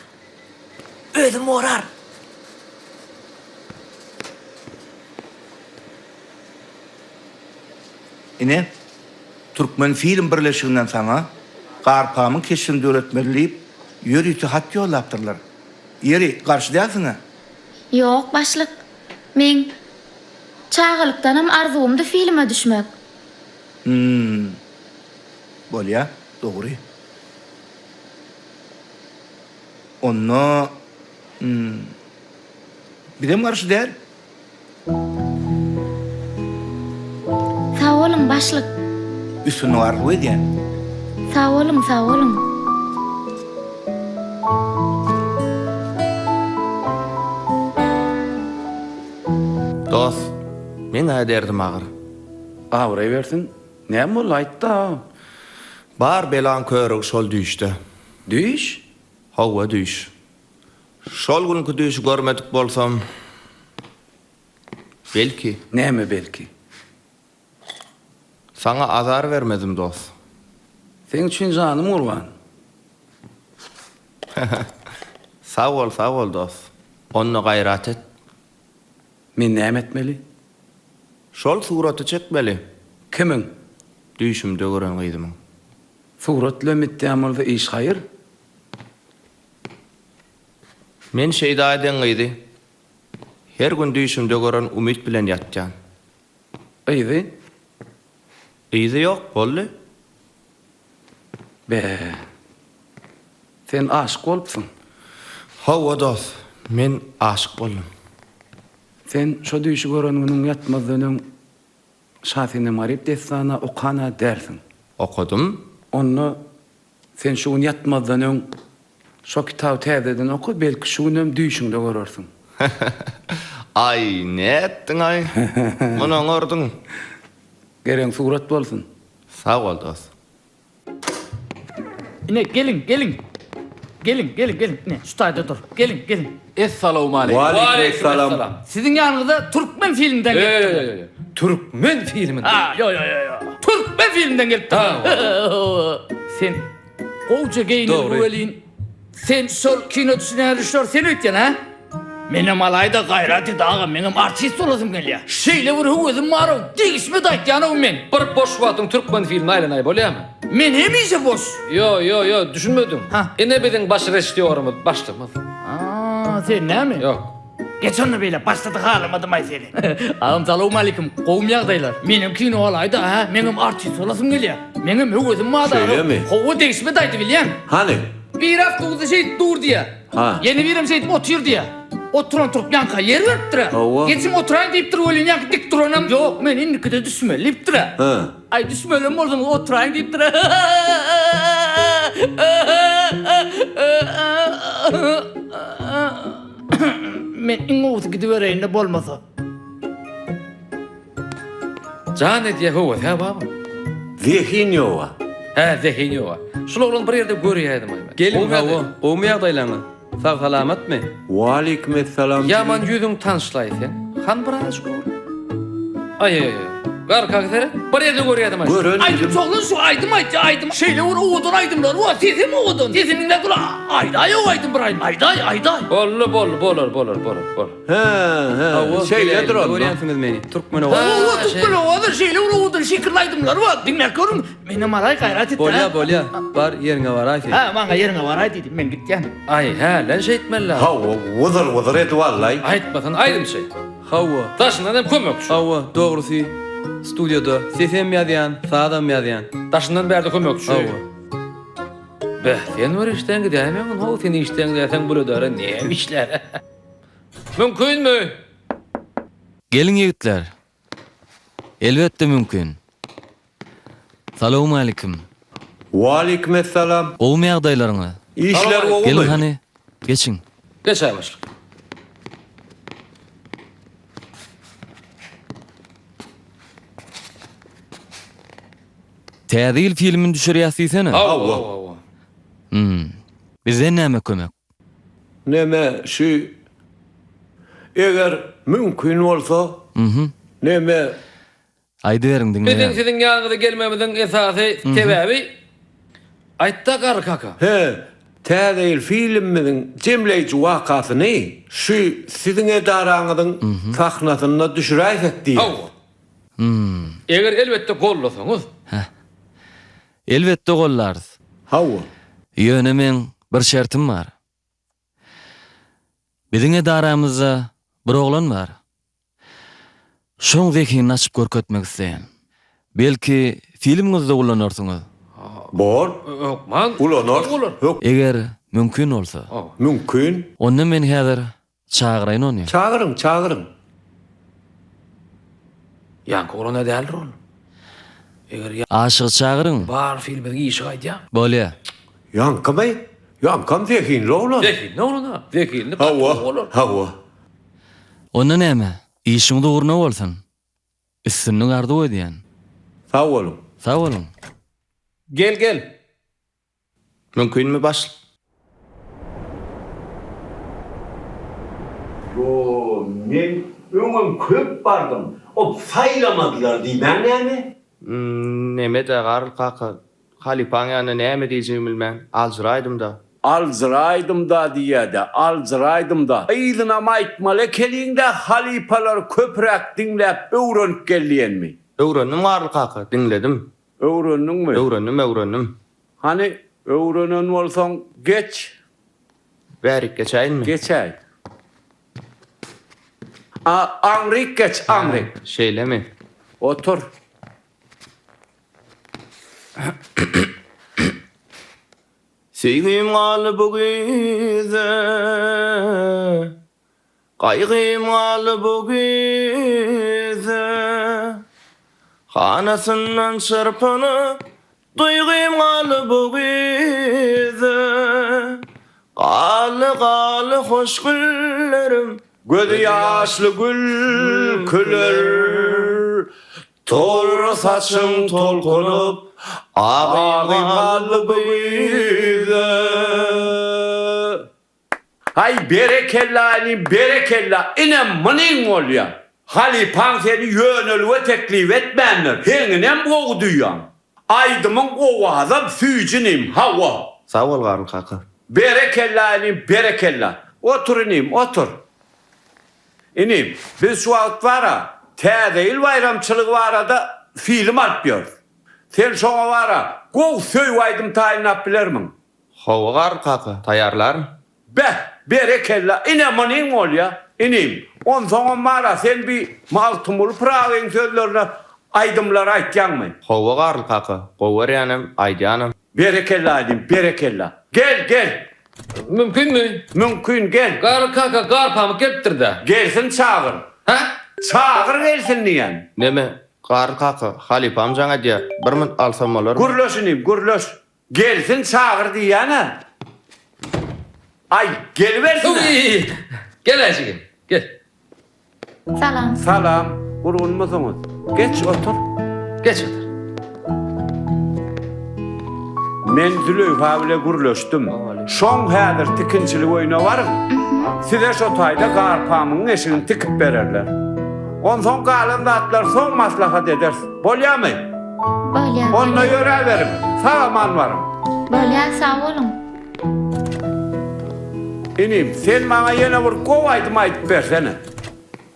Özüm orar. Ine, Türkmenfilm birleşiginden saňa Garpamyň keşbini döretmeli diýip, ýörite hat ýollapdyrlar. Ýeri, garşy dälsiň-ä? Ýok, başlyk. Meň çagalykdanam arzuwymdy filme düşmek. Hüm. Bolýa, dogry. Onda, hüm, bizem garşy däl. Sag boluň, başlyk. Üstünlik arzuw edýän. Sag boluň, sag boluň. Dost, meň-ä derdim agyr. Abraý bersin. Näme boldy, aýt-da. Bar belaň körügi şol düýşde. Düýş? Hawa, düýş. Şol günki düýşi görmedik bolsam, belki. Näme belki? Saňa azar bermezdim, dost. Seň üçin janym gurban. Sag bol, sag bol, dost. Onda gaýrat et. Men näme etmeli? Şol suraty çekmeli. Kimiň? Düýşümde gören gyzymyň. Surat bilen bitýän bolsa iş haýyr. Men Şeýda eden gyzy her gün düýşümde gören umyt bilen ýatýan. Yzy? Yzy ýok, boldy. Be. Sen aşyk bolupsyň. Hawa dos, men aşyk boldum. Sen şo düýşi gören günüň ýatmazdan öň Şasenem-Garyp dessany okan-a dälsiň. Okadym. Onda sen şu gün ýatmazdan öň şo kitaby täzeden oka, belki şu günem düýşüňde görersiň. Aý, nätdiň-aý? Muny oňardyň. Geregiň surat bolsun. Sag bol, dost. Ine, geliň, geliň. Geliň, geliň, geliň. Ine, şu taýda dur. Geliň, geliň. Essalawmaleýkim. Waleýkim Siziň ýanyňyza türkmen filminden gelipdirler. Türkmen filminden? Ha, ýo, ýo, ýo, ýo. Türkmen filminden gelipdirler. Sen gowja geýinilgi welin, sen şol kino düşünýän režissýor sen öýtýän, hä? Menem alaýda gaýrat et agam, meňem artist bolasym gelýär. Şeýle bir höwesim barow, degişme-de aýtýanow men. Bir boş wagtyň türkmen filmine aýlanaý bolýamy? Men hemişe boş. Ýo, ýo, ýo, düşünmediň. Ine biziň baş režissýorymyz, başlygymyz. A, sen näme? Ýok. Geç onda beýle, başda-da halamadym-aý seni. Agam salowmalikim, gowumy ýagdaýlar? Menem kino alaýda, hä? Meňem artist bolasym gelýär. Meňem höwesim bar-da. Şeýlemi? Hawa, degişme-de aýdybilýäň. Hany? Bir awtobusda şeýdip dur diýýär. Ha. Ýene birem şeýdip otyr diýýär. Oturan turup ýaňka ýer beripdir-ä. Hawa. Geçiň oturaýyň diýipdir welin ýaňky dik duranam ýok men indikide düşmeli diýipdir-ä. Hä. Aý düşmelem bolsaňyz oturaýyň diýipdir-ä. Men iň gowusy gidibereýin-de bolmasa. Jan edýä höwes hä baba. Zehin ýoga. Hä zehin ýoga. Şul oglany bir ýerde görýädim aý men. Gelin hawa, gowumy ýagdaýlaňyz? Sag salamatmy? Waleýkim essalam. Ýaman ýüzüň tanyşlaý seň. Han birazajyk öwren. Aý aý aý. Garkaga seret. Bir ýerde görýädim aý. Gören Aýdym oglan şu aýdym aýtýa aýdym. Şeýle bir owadan aýdymlary bar. Sesem owadan. Sesini diňläp dur. Aýdaý o aýdym bir aýdym. Aýdaý aýdaý. Boldy boldy bolar bolar bolar bolar. Hä, hä, Hawa, şeýledir biläýimde onda. görýänsiňiz meni. Türkmen owazy. Hawa, türkmen owazy şeýle bir owadan şekilli aýdymlary bar. Diňläp görüň. Menem alaý gaýrat et. Bolýa, bolýa. Bar, ýeriňe baraý sen. Hä, maňa ýeriňe baraý diýdi. Men gitýän. Aý, hälden şeýtmeli-ä. Hawa, wyzyr-wyzyr edip allaý. Aýtmasana aýdymçy. Hawa. Daşyndan hem kömekçi. Hawa, dogrusy, studiýada sesem ýazýan, sazam ýazýan. Daşyndan bärde kömekçi. Hawa. Beh, sen bir işden gidäýmegiň how, sen işden gidäýseň bul edara näme işlär? Mümkinmi? Geliň ýigitler. Elbetde mümkin. Salowmalikim. Waleýkim essalam. Gowumy ýagdaýlaryňyz? Işler gowumy? Geliň hany, geçiň. Geçäý başlyk. Täze ýyl filmini düşürýäs diýsene. Hawa, hawa. Hum. Bizden näme kömek? Neme şu eger mümkin bolsa neme. Aýdyberiň Biziň diňleýän. siziň ýanyňyza gelmegimiziň esasy sebäbi aýtda garry kaka. He, Täze ýyl filmimiziň jemleýji wakasyny şu siziň edaraňyzyň sahnasynda düşüräýsek diýýäs. Hawa. Eger elbetde gollasaňyz. Heh. Elbetde gollarys. Hawa. Ýöne meň bir şertim bar. Biziň edaramyzda bir oglan bar. Şoň zehinini açyp görkezmek isleýän. Belki filmiňizde ulanarsyňyz? Bor. Hökman. Ulanarys. Eger mümkin bolsa. Mümkin. Onda men häzir Çagyraýyn ony. Çagyryň, çagyryň. Ýaňky oglan-a däldir ol. Eger ýa. Aşygy çagyryň. Bar filmiň işi gaýdýar. Bolýa. Ýaňkymy? Ýaňkam zehinli oglan. Zehinli oglan-a. Zehinli gaty Hawa, gowy bolar. hawa. Onda näme, işiňiz ugruna bolsun. Üstünlik arzuw edýän. Sag boluň. Sag boluň. Gel, gel. Mümkinmi başlyk? Ýo, men öňem köp bardym, op saýlamadylar diýmäň näme? Neme-dä Garly kaka, halypaň ýanynda näme diýjegimi bilmän, aljyraýdym-da. Aljyraýdym-da diýýä-dä, aljyraýdym-da. Yzynam aýtmaly ekeniň-dä, halypalary köpräk diňläp öwrenip gel diýenmi? Öwrendim Garly kaka, diňledim. Öwrendiňmi? Öwrendim, öwrendim. Hany, öwrenen bolsaň, geç. Bärik geçäýinmi? Geçäý. A, aňryk geç, aňryk. Hä, şeýlemi? Otur. Söýgim galdy bu güýze. Gaýgym galdy bu güýze. Hanasyndan çyrpynyp, Duýgym galdy bu güýze. Galdy, galdy hoş günlerim. Gözi ýaşly gül küler. Tor saçyň tolkunyp, agym galdy bu güýzde. Haý berekella inim berekella ine munyň bolýa. Halypaň seni ýönelige teklip etmändir. Heňinem gowy duýýaň. Aýdymyň owazam süýji inim hawa. Sag bol Garly kaka. Berekella inim berekella. Otur inim otur. Inim biz şu wagt bara täze ýyl baýramçylygy barada film alyp ýörüs. Sen şoňa bara gowy söýgi aýdym taýynlap bilermiň? Hawa Garly kaka, taýýarlaryn. Beh, berekella, ine munyň bolýa, inim. Onsoňam bar-a, sen bi Magtymguly Pyragyň sözlerine aýdymlar aýtýaňmy? Hawa Garly kaka, gowy görýänem, aýdýanam. Berekella, inim, berekella. Gel, gel! Mümkinmi? Mümkin, gel. Garly kaka, Garpamyk gelipdir-dä. Gelsin çagyr. Hä? Çagyr gelsin diýýän. Neme, Garly kaka, halypam jaň edýär, bir minut alsam bolarmy? Gürleş, inim, gürleş. Gelsin çagyr diýýän-ä. Aý, gelibersin-ä. Wiý, gel-ä jigim, gel. Salam. Salam, gurgunmysyňyz? Geç otur. Geç otur. Men Züleýha bile gürleşdim. Şoň häzir tikinçilik öýüne baryň. Size şo taýda Garpamygyň eşigini tikip bererler. Onsoň galan zatlary soň maslahat ederis. Bolýamy? Bolýa, Onda bolýa. ýöräberiň. Sag-aman baryň. Bolýa, sag boluň. Inim, sen maňa ýene bir gowy aýdym aýdyp bersene.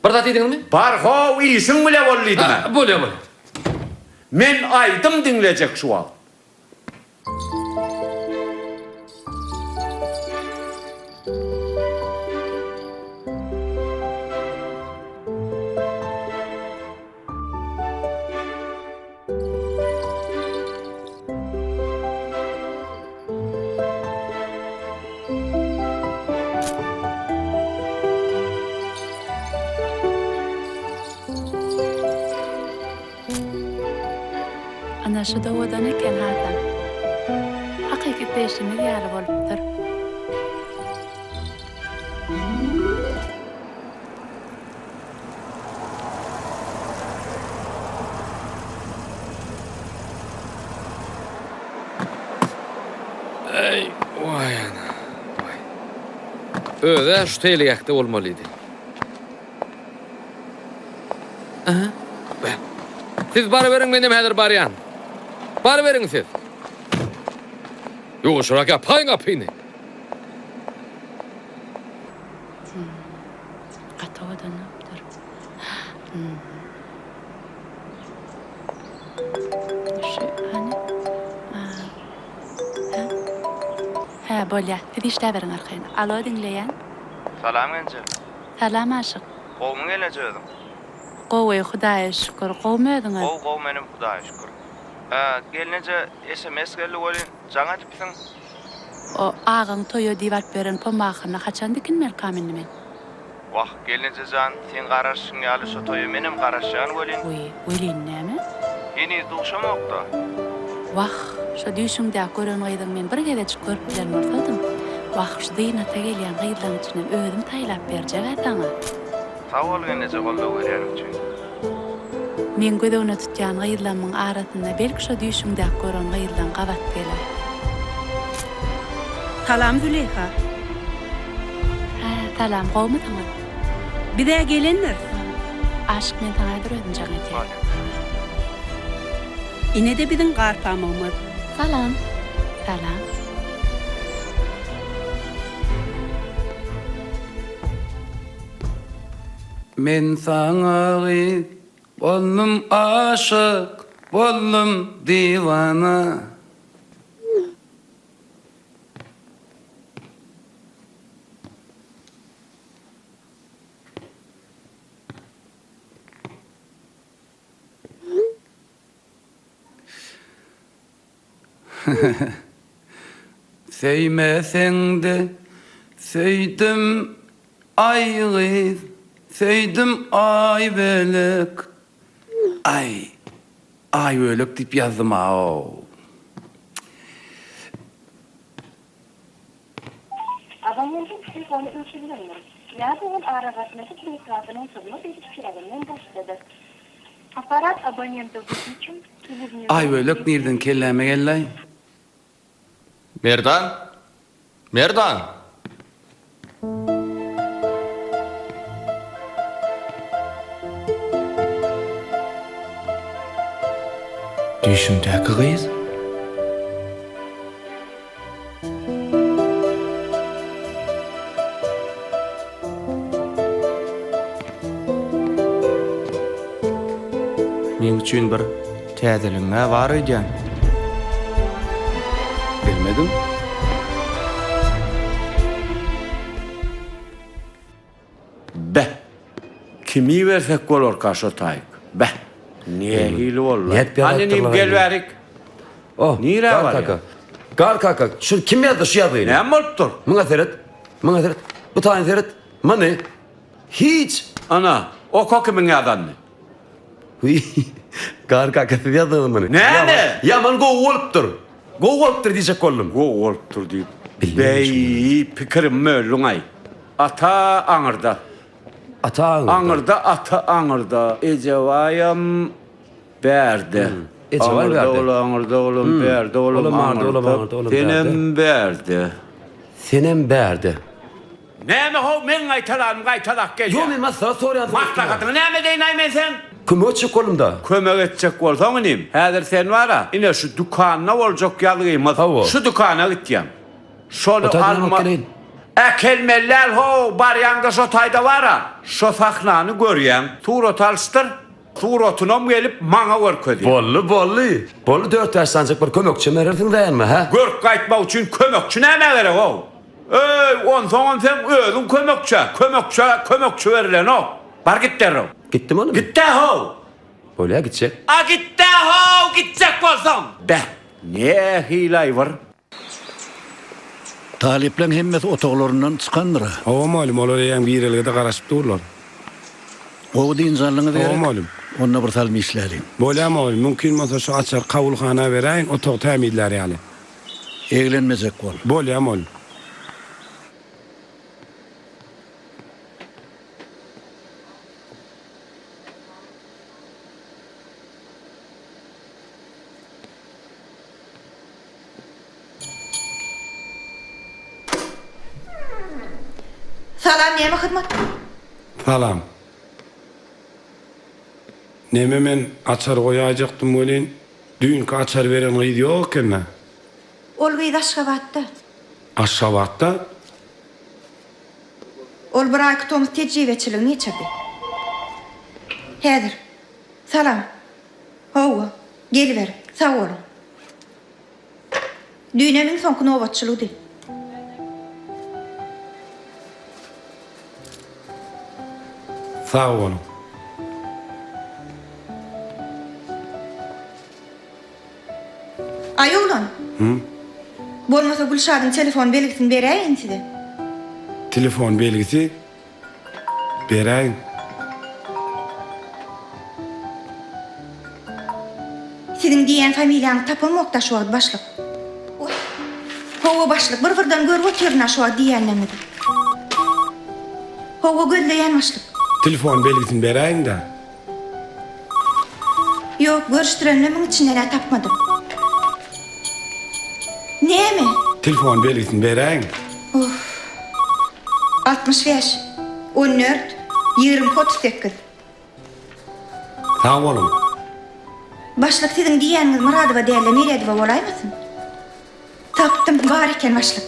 Bir zat diýdiňizmi? Bar how, işiň bile bol diýdim-ä. Bolýa, bolýa. Men aýdym diňlejek şu wagt. Ana şu dowadan eken hasam. Hakyky peşimiz ýaly bolupdyr. Eý, waý ana, waý. Öz-ä şu seýilgähde bolmalydy. Aha. Be. Siz baryberiň, menem häzir barýan. Baryberiň siz. Ýuwaşrak ýapaýyň gapyny. Gaty owadan bolupdyr. Şu hany? Hä, bolýa. Siz işläberiň arkaýyn. Alo, diňleýän. Salam genje. Salam Aşyk. Gowumy gelneje özüň? Gowy, Hudaýa şükür. Gowumy özüňiz? Gowy, gowy menem Hudaýa şükür. Gelneje sms geldi welin jaň edipsiň. O agaň toýa diýip alyp beren pomahyny haçan dikinmelikam indi men? Wah, gelneje jan, seň garaşyşyň ýaly şo toýa menem garaşýan welin. Wiý, welin näme? Heniz duşamok-da. Wah, şo düýşüňdäki gören gyzyňy men bir gezejik görüp bilen bolsadym. Wah, şu zynata gelýän gyzlaň içinden özüm saýlap berjeg-ä saňa. Sag bol gelneje goldaw berýäniň üçin. Meň göz öňüne tutýan gyzlammyň arasynda belki şo düýşüňdäki gören gyzlaň gabat geler. Salam Züleýha. Hä, salam, gowumysyňyz? Biz-ä gelendiris. Aşyk men saňa häzir özüm jaň edýän. Ine-de biziň gar pamygymyz. Salam. Salam. Men saňa gyz boldum aşyk boldum diwana. Söýmeseň-de söýdüm aý gyz, söýdüm Aýbölek. Aý, Aýbölek diýip ýazdym-ow. Abonentiň telefony öçürilendir ýa-da ol aragatnaşyk desgasynyň hyzmat ediş çäginden daşdadyr. Apparat abonenta wyklýuçen ili w nego Aýbölek nirden kelläme geldi-aý? Merdan! Merdan! Düýşümdäki gyz? Meň üçin bir täzeligiň-ä bar öýdýän. Bilmedim. Beh! Kimi ibersek bolarka şo taýyk? Beh! Nähili boldy? Nädip Hany inim ýazypdyrlar gel indi? bärik. Oh, Nirä Gar barýaň? kaka. Gar kaka, şuny kim ýazdy şu ýazgyny? Näme bolupdyr? Muňa seret. Muňa seret. Bu taýyny seret. Muny hiç. Ana, oka kimiň ýazanyny. Wiý, Gar kaka siz ýazdyňyz muny. Näme? Ýaman gowy bolupdyr. Gowy bolupdyr diýjek boldum. Gowy bolupdyr diýip. Beý, pikirimi böldüň-aý. Ata aňyrda. Ata aňyrda. Aňyrda ata aňyrda. Ejebaýam bärde. Ejebaý Aňyrda bärde. ol aňyrda olam bärde olam Olam arda, olam aňyrda. aňyrda, olam Senem bärde. Senem bärde. Näme how meň gaýtalanym gaýtalap gelýä. Ýok men maslahat soraýan. Maslahatyňy näme edeýin-aý men seň? Kömek etjek boldum-da. Kömek etjek bolsaň inim, häzir sen bar-a, ine şu dükanda boljak ýazgymyz, Hawa. şu dükana gitýäň. Şony O taýdan alyp alma. geleýin. Äkelmeli däl how, barýaňda şo taýda bar-a, şo sahnany görýäň, surat alyşdyr, suratynam gelip maňa görkezýäň. Boldy, boldy. Boldy, dört-bäş sanjak bir kömekçem berersiň dälmi, hä? Görüp gaýtmak üçin kömekçi nämä gerek how? Öý, onsoňam seň özüň kömekçä, kömekçä kömekçi berilenok. Bar git derrew. Gitdim onda men. Git-dä how! Bolýa, gitjek. A git-dä how, gitjek bolsaň! Beh, nähili-aý bir? Talyplaň hemmesi otaglaryndan çykandyr-a. Hawa mugallym, olar eýýäm girelgede garaşyp durlar. Gowy dynç aldyňyz Hawa gerek? mugallym. Onda bir salym işläliň. Bolýar mugallym, mümkin bolsa şu açary kabulhana beräýiň, otagy tämizlär ýaly. Eglenmejek bol. Bolýar mugallym. Salam näme hyzmat? Salam. Neme men açar goýaýjakdym welin, düýnki açar beren gyz ýok eken-dä. Ol gyz Aşgabatda. Aşgabatda? Ol bir aýky tomus tejribeçiligini geçirdi. Häzir. Salam. Hawa, geliber. Sag boluň. Düýnem iň soňky nobatçylygydy. Sag boluň. Aý oglan. Hü? Bolmasa Gülşadyň telefon belgisini beräýin size. Telefon belgisi? Beräýiň. Siziň diýýän familiýaňyzy tapamok-da şu wagt başlyk. Oý. Hawa başlyk, bir-birden görüp otyryn-a şu wagt diýýänleriňizi. Hawa gözleýän başlyk. Telefon belgisini beräýiň-dä. Ýok, görüşdirenlemiň içinden-ä tapmadym. Näme? Telefon belgisini beräýiň. Uff. 65, 14, 22, 38. Sag boluň. Başlyk siziň diýýäniňiz Myradowa däl-de Meredowa bolaýmasyn? Tapdym, bar eken başlyk.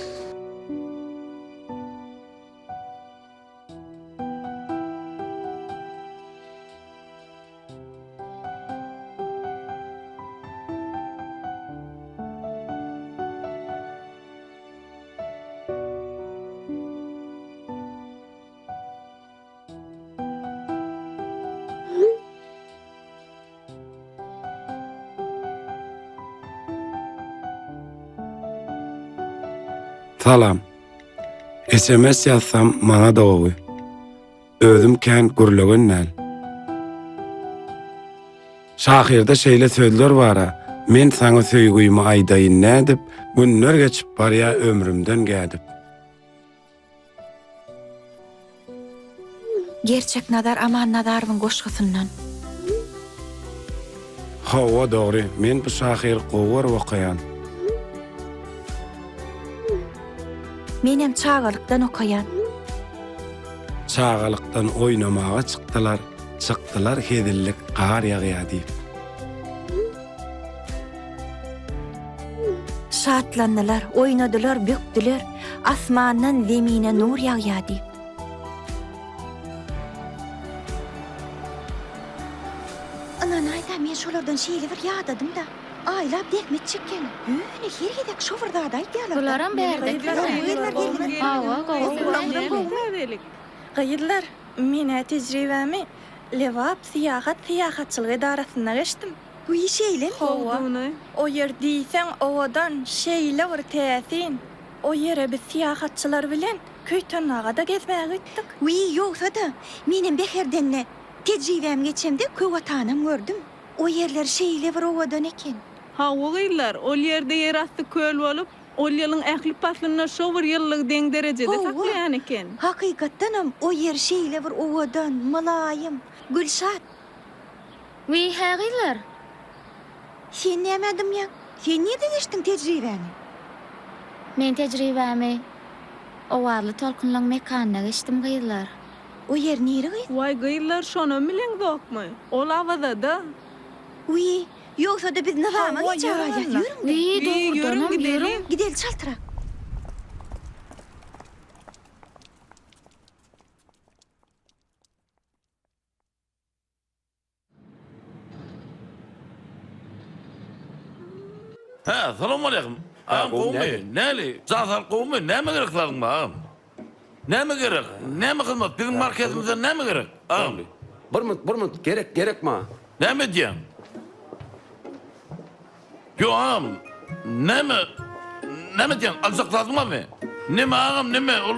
Salam. SMS ýazsam maňa-da gowy. Özüm kän gürlegen däl. Şahyrda şeýle sözler bar-a, Men saňa söýgümi aýdaýyn nädip, Günler geçip barýa ömrümden gädip. Gerçeknazar Amannazarowyň goşgusyndan. Hawa dogry men bu şahyry gowy görüp okaýan. Menem çagalykdan okaýan. Çagalykdan oýnamaga çykdylar, çykdylar hezillik gar ýagýa diýip. Şatlandylar, oýnadylar, bökdüler, asmandan zemine nur ýagýa diýip. Ynanaýda men şolardan şeýle bir ýadadym-da. Aýlap zähmet çekýäň, ýöne her gezek şo bir zady aýdýarlar-da. Bularam bärde ekeni. Hawa, gowy. Gyzlar, men-ä tejribämi Lebap syýahat syýahatçylyk edarasynda geçdim. Wiý, şeýlemi? Hawa. O ýer diýseň owadan, şeýle bir täsin. O ýere biz syýahatçylar bilen Köýtendaga-da gezmäge gitdik. Wiý, ýogsa-da, menem Bäherdende tejribämi geçemde Köwatanam gördüm. O ýerler şeýle bir owadan eken. Hawa gyzlar, ol ýerde ýerasty köl bolup, ol ýylyň ähli paslynda şo bir ýyllygy deň derejede Hawa, saklaýan eken. hakykatdanam o ýer şeýle bir owadan, mylaýym. Gülşat! Wiý, hä gyzlar? Sen nämä dymýaň? Sen nirde geçdiň tejribäňi? Men tejribämi Owazly tolkunlaň mekanynda geçdim gyzlar. O ýer nire gyz? Waý gyzlar şonam bileňzokmy? Ol Awazada. Wiý, ýogsa-da biz Nyzama Hawa, gijä ýörüň galýas, onda. ýörüň-de. Wiý, Wiý, ýörüň dogrudanam, gideli. ýörüň. Gideli çaltrak. Hä, salowmaleýkim. Agam gowumy? Näli? Jan saglyk gowumy? Näme gerek zadyň bar, agam? Näme gerek? Näme hyzmat? Biziň marketimizden näme gerek, agam? Bir minut, bir minut, gerek, gerek maňa. Näme edýäň? Ýok, agam, näme, näme edýäň? Aljak zadyň barmy? Neme, agam, neme? Ol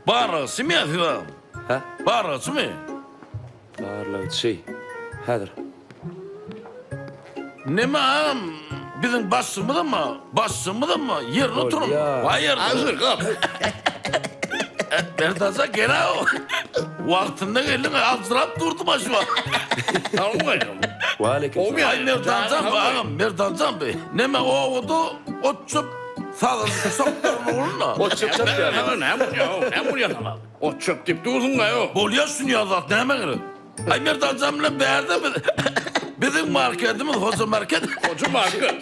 Barlagçymy ýa siz agam? Hä? Barlagçymy? Barlagçy. Häzir. Neme agam, biziň başlygymyzam-a, başlygymyzam-a ýerinde oturan. Bolýa. Waý ýerde. Azyr gap. Berdaja gel-ow. Wagtynda geldiň, aljyrap durdum-a şu wagt. Salowmaleýkim. Waleýkim salam. Aý Merdanjan be agam, Merdanjan be. Neme obada ot-çöp sazyny çapdyryn ogluna. Ot-çöp çapýarlar. Näme bolýar, näme bolýar saňa? Ot çöp diýip dursuň-da, ýok. Bolýar şunýa zat näme gerek? Aý Merdanjan bilen bärde biz biziň marketimiz Hoja market. Hoja market.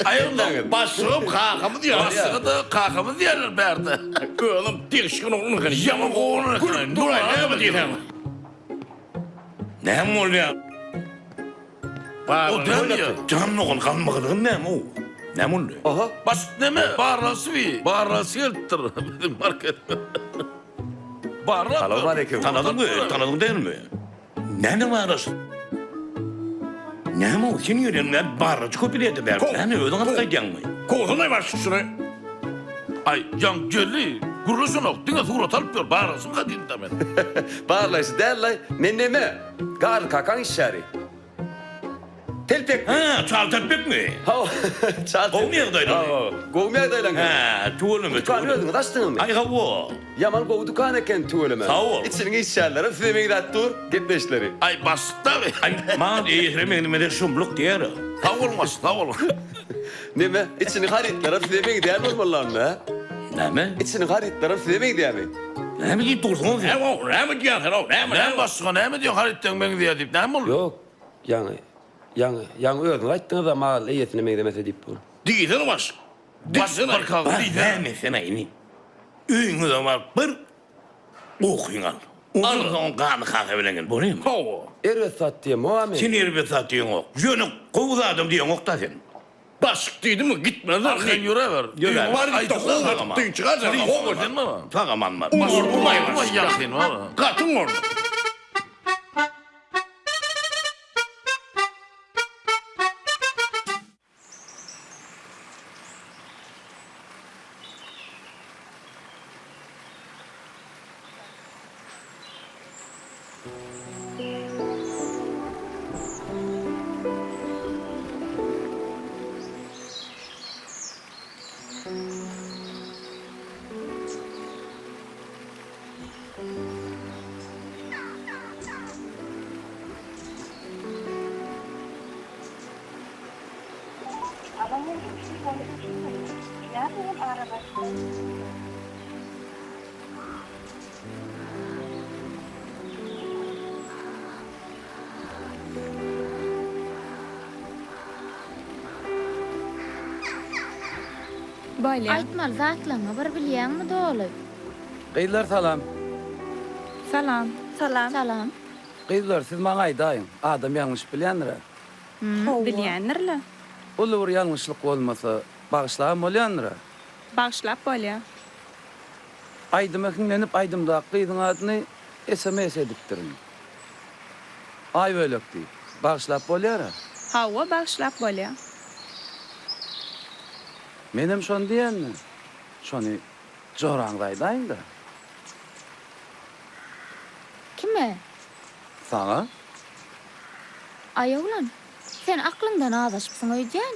Aý onda Başlygym kakamyz diýýär. Başlygy-da kakamyz diýerler bärde. Özüm degişgen oglan eken. Ýaman gowy oglan eken. Gülüp duraý näme diýseň. Näme bolýar? O dälmi? Jan dogan galmagydygyň näme o? Näme boldy? Aha. Başlyk neme? Barlagçy bi. Barlagçy gelipdir biziň markete. Barlap. Salowmaleýkim. Tanadyňmy? Tanadyň dälmi? Näme barlagçy? Näme o? Sen ýören näme barlagçy köp bilýär-de bärde. Näme özüň alyp gaýdýaňmy? Kowsana başlyk şuny. Aý, ýaň geldi. Gürleşenok, diňe surat alyp ýör. Barlagçymyka diýdim-dä men. Barlagçy däl-laý. Men neme? Garly kakaň işgäri. Telpekmi? Hä, çal telpekmi? Hawa, çal telpek. Gowumy ýagdaýlary? Hawa, gowumy ýagdaýlaň? Hä, tüweleme, Dükany tüweleme. özüňiz açdyňyzmy? Aý, hawa. Ýaman gowy dükan eken, tüweleme. Sag bol. Içiniň işgärlerem size meňzäp dur, gepleşleri. Aý, başlyk dagy. Aý, maňa eýesine meňzemese şumluk diýer-ä. Sag boluň, başlyk, sag boluň. Neme, içiniň harytlaram size meňzeýän bolmaly onda, hä? Näme? Içiniň harytlaram size meňzeýärmi? Näme diýip dursuň sen? Näme, näme diýýäň sen, näme? Näme başlyga näme diýýäň harytlaryň meňzeýär diýip, näme boldy? Ýok, ýaňy, ýaňy, ýaňy özüňiz aýtdyňyz-a mal eýesine meňzemese diýip. Diýsene başlyk. Başlyk bir kagyz diýsene. Näme sen-aý indi? Öýüňize baryp bir kokyňy al. Ondan soň ganly kaka bilen gel, bolýamy? Hawa. Erbet zat diýemok-a men. Sen erbet zat diýeňok. Ýöne gowy zadam diýeňok-da sen. Başlyk diýdimi gitmez ol. Arkaýyn ýöräber. Ýöräber. Bar git-de Sag-aman. dynç aljaň. Sag-aman. Sag-aman bar. Urmaý ýaňsyn bar. Gatyň bolsun. arkaly öçürilmelidir ýa-da ol aragatnaşyk. Bolýa. Aýtmaly zatlaňňy bir bilýäňmi doly? Gyzlar salam. Salam. Salam. Salam. Gyzlar siz maňa aýdaýyň, adam ýalňyşyp bilýändir-ä? Hawa. Bilýändir-le. Uly bir ýalňyşlyk bolmasa, bagyşlabam bolýandyr-a? Bagyşlap bolýa. Aýdyma hiňlenip aýdymdaky gyzyň adyny sms edipdirin. Aýbölek diýip. Bagyşlap bolýar-a? Hawa, bagyşlap bolýa. Menem şony diýendim. Şony joraňyza aýdaýyň-da. Kime? Saňa. Aý oglan, sen aklyňdan azaşypsyň öýdýän.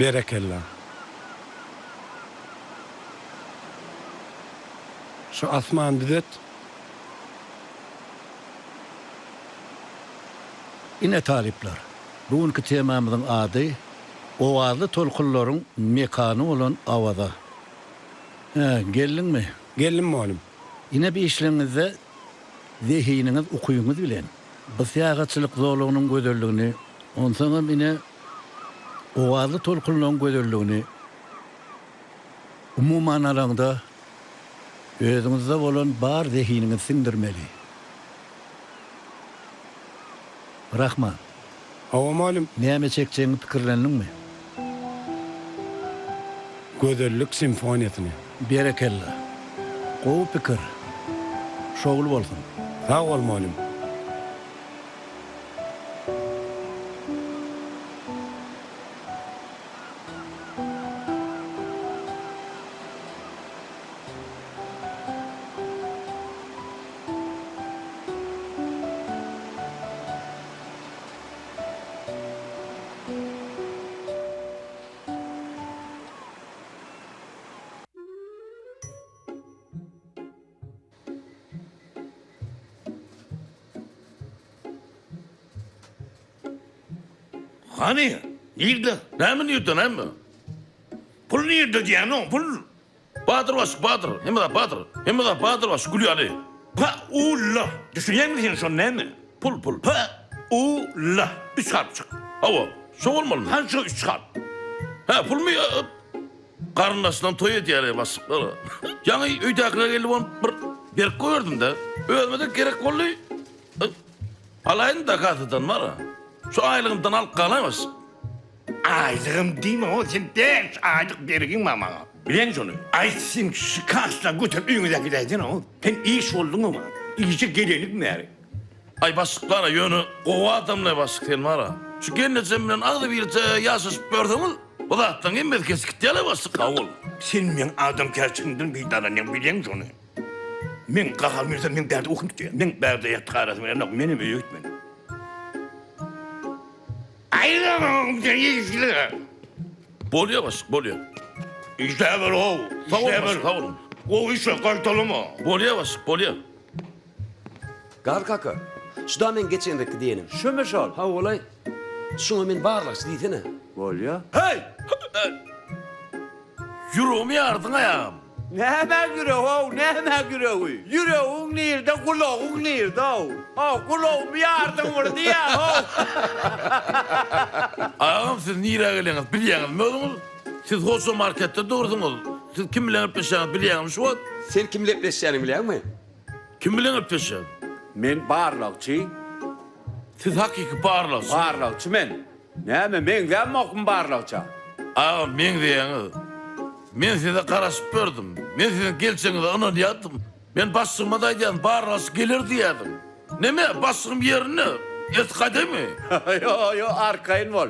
Berekella. Şu asmany düzet. Ine talyplar, bu günki temamyzyň ady Owazly tolkunlaryň mekany bolan Awaza. Hä, geldiňmi? Geldim mugallym. Ine bu işleňizde zehiniňiz, ukybyňyz bilen bu syýahatçylyk zolagynyň gözelligini, onsoňam ine owazly tolkunlaryň gözelligini, umuman alaňda özüňizde bolan bar zehiniňizi siňdirmeli. Rahman. Hawa mugallym. Näme çekjegiňi pikirlendiňmi? Gözellik simfoniýasyny. Berekella. Gowy pikir. Şowly bolsun. Sag bol mugallym. Hany, nirde? Näme nirde, näme? Pul nirde diýýän, pul. Badyr başlyk, Badyr, hemme zat Badyr, hemme zat Badyr başlyk, gül ýaly. P-u-l. Düşünýäňmi sen şony näme? Pul, pul. P-u-l. Üç harpjyk. Hawa, şo bolmalymy? Hany şo üç harp? Hä, pulmy? Garyndaşlaň toý edýär başlyklar. Ýaňy öýdäkiler geldi bolup bir berip goýberdim-de. Özüme-de gerek boldy. Alaýyn-da kassadan bar-a. Şu aýlygymdan alyp galaý başlyk. Aýlygym diýme o sen bäş aýlyk bergiň bar maňa. Bileň şony. Aý sen şu kassadan göterip öýüňe äkidäýsene o. Sen iş bolduňmy maňa? Işe gelenim bäri. Aý başlyk bar-a ýöne gowy adamlaý başlyk sen bar-a. Şu gelnejem bilen agzybirje ýaşaşyp ýörseňiz bu zatlaryň hemmesi kesip gitýär-le başlyk. Sag bol. Sen meň adamkärçiligimden peýdalanýaň bileň şony. Meň gaharym gelse meň bärde ukum tutýar. Meň bärde ýatyp arasym gelenok menem öýe gitmeli. Bolýa başlyk, bolýa. Işläber how, Sag boluň başlyk, sag boluň. Gowy işle, gaýtalama. Bolýa başlyk, bolýa. Gar kaka, şu-da meň geçen gezekki diýenim. Şumy şol? Hawa-laý. Şuňa men barlagçy diýsene. Bolýa. Heý! Ýüregimi ýardyň aýagym. Nämä ýüregi-ow, nämä ýüregi? Ýüregiň nirde, gulagyň nirde-ow? How, gulagymy ýardyň bir diýýän-ow. Agam siz nirä gelýäňiz bilýäňizmi özüňiz? Siz hoşa marketde dursuňyz. Siz kim bilen gepleşýäňizi bilýäňizmi şu wagt? Sen kim bilen gepleşýäniňi bilýäňmi? Kim bilen gepleşýän? Men barlagçy. Siz hakyky barlagçy. Barlagçy men. Näme, meňzämokmy barlagça? Agam, meňzeýäňiz. Men size garaşyp ýördüm. Men siziň geljegiňize ynanýardym. Men başlygyma-da aýdýardym, barlagçy geler diýýärdim. Neme, başlygym ýerinde, ertir gaýdaýmy? Ýo, ýo, arkaýyn bol.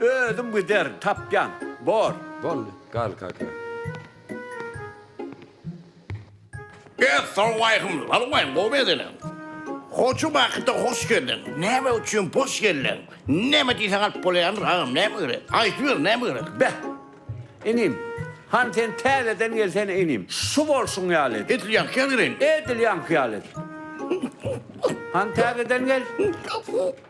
Özüm giderin, tapýan. Bor. Boldy, gal kaka. Essalowaleýkim, salowaleýkim, gowy mesele. Hoja Bakyda hoş geldiň. Näme üçin boş geldiň? Näme diýseň alyp bolýandyr, agam, näme gerek? Aýdyber, näme gerek? Beh, inim, hany sen täzeden gelsene inim. Şu bolşuň ýaly et. Edil ýaňky ýaly geleýin. Edil ýaňky ýaly et. Hany täzeden gel.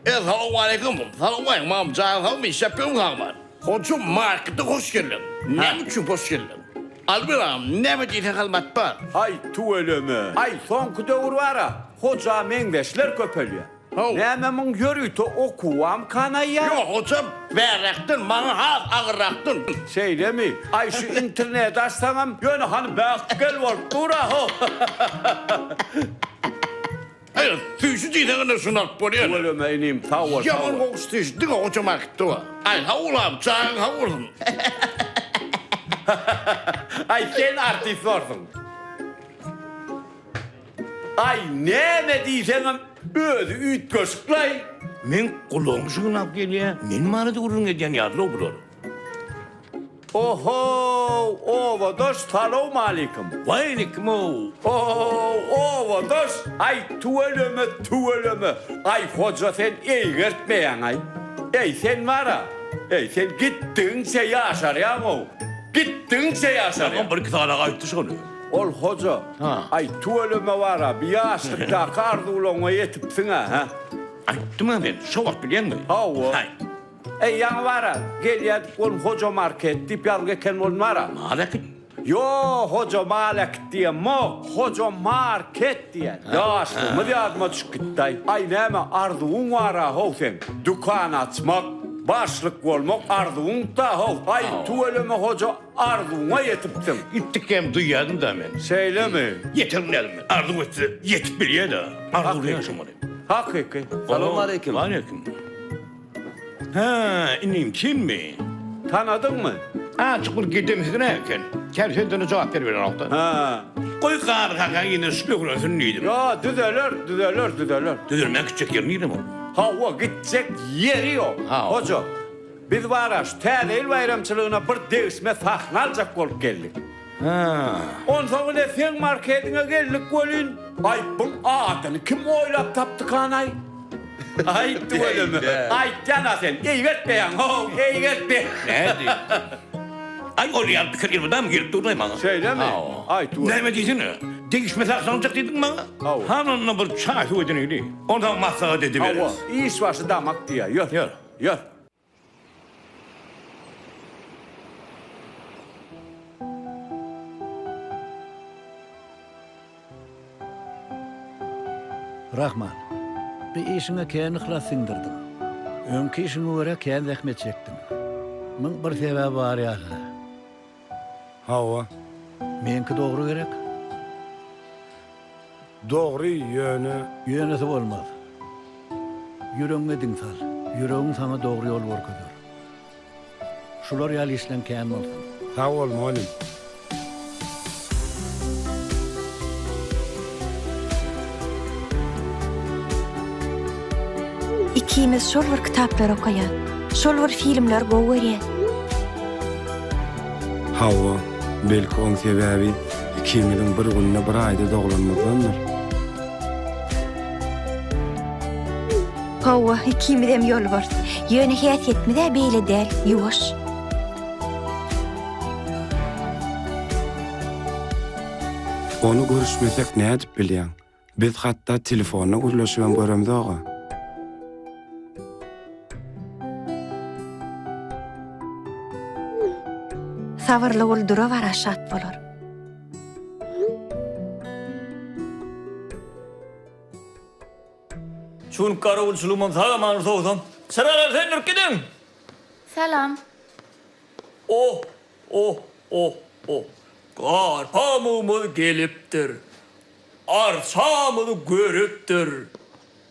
Essalowaleýkim, salowaleýkim, agam, janyň sagmy, işläp ýörmüň sagman? Hoja markete hoş geldiň. Näme üçin boş geldiň? Alyber agam, näme diýseň hyzmat bar. Aý tüweleme. Aý soňky döwür bara Hoja meňzeşler köpelýär. Näme muň ýörite okuwam kanaýýar? Ýok hojam, bärräkden, maňa has agyrrakdan. Şeýlemi? Aý şu interneti açsaňam ýöne hany bäkgel bolup dur-a ho. Aý, süýji diýseň ine şuny alyp bolýar. Tüweleme inim, sag bol, sag bol. Ýaman gowy süýji, diňe Hoja marketde bar. Aý, sag bol agam, janyň sag bolsun. Aý, sen artist borsuň. Aý, näme diýseňem özi üýtgeşik-laý. Meň gulagym şyňlap gelýär, men barada gürrüň edýän ýaly-ow bular. Ohow obadaş salowmalikim. Waleýkimow. Ohow obadaş aý tüweleme tüweleme aý hoja sen eýgertmeýäňaý eý sen bara eý sen gitdigiňçe ýaşarýaňow gitdigiňçe ýaşarýaň. Agam birki sany aýtdy şony. Ol hoja aý tüweleme bara bi ýaşlykdaky arzuwlaňa ýetipsiňä hä. Aýtdym-a men şo wagt bilýäňmi. Hawa. Haý. Eý, ýaňy bar-a, gelýärdik oglum Hoja market diýip ýazgy eken bolun bar-a. Mal äkit. Ýo, Hoja mal äkit diýemok, Hoja market diýýän. Ýaşlygymyz ýadyma düşüp gitdi-aý. Aý, näme, arzuwyň bar-a how seň. Dükan açmak, başlyk bolmak arzuwyň-da how. Aý, tüweleme Hoja, arzuwyňa ýetipsiň. Gitdikgem duýýardym-da men. Şeýlemi? Ýeterin dälmi? Arzuw etse ýetip bilýä-de. Arzuwlaýan şoňa. Hakyky. Salowmaleýkim. Waleýkim. Hä, inim senmi? Tanadyňmy? Azjyk bir gedemsiräk eken. Kä sözlerine jogap beriberenokda. Hä. Goý Garry kakaň ýene şu öwrensin diýdim. Ýa, düzeler, düzeler, düzeler. Düzelmän gitjek ýeri nirem ol? Hawa, gitjek ýeri ýok. Hoja, biz bar-a, şu Täze ýyl baýramçylygyna bir degişme sahna aljak bolup geldik. Hä. Onsoň ine seň marketiňe geldik welin, aý, buň adyny kim oýlap tapdykan-aý? Aý, tüweleme. Aýtýan-a sen, eýgertmeýäň, how, eýgertmeýäň. Nädi? Aý, ol ýaly pikir elmydam gelip dur-laý maňa. Şeýlemi? Aý, tüweleme. Näme diýsene? Degişme saklanjak diýdiň maňa? Hawa. Hany onda bir çaý-suw edineli. Onsoň maslahat ediberis. Hawa, iş başy damak diýýär. Ýör. Ýör. Ýör. Rahman, bu işiňe kän yhlas siňdirdiň. Öňki işiňe görä kän zähmet çekdiň. Muň bir sebäbi bar ýaly-la. Hawa. Meňki dogry gerek? Dogry, ýöne. Ýönesi bolmaz. Ýüregiňe diň sal. Ýüregiň saňa dogry ýol görkezer. Şular ýaly işleň kän bolsun. Sag bol mugallym. Ikimiz şol bir kitaplary okaýas. Şol bir filmleri gowy görýäs. Hawa, belki oň sebäbi ikimiziň bir günde bir aýda doglanymyzdandyr. Hawa, ikimizem ýolbars. Ýöne häsiýetimiz-ä beýle däl, ýuwaş. Ony görüşmesek nädip bilýäň? Biz hatda telefonda gürleşibem göremzog-a. Sabyrly gul dura-bara şat bolar. Şu günki garawulçylygymam sag-aman sowsam. Çyralar söndürip gidiň! Salam. Oh, oh, oh, oh. Gar pamugymyz gelipdir. Arçamyzy görüpdir.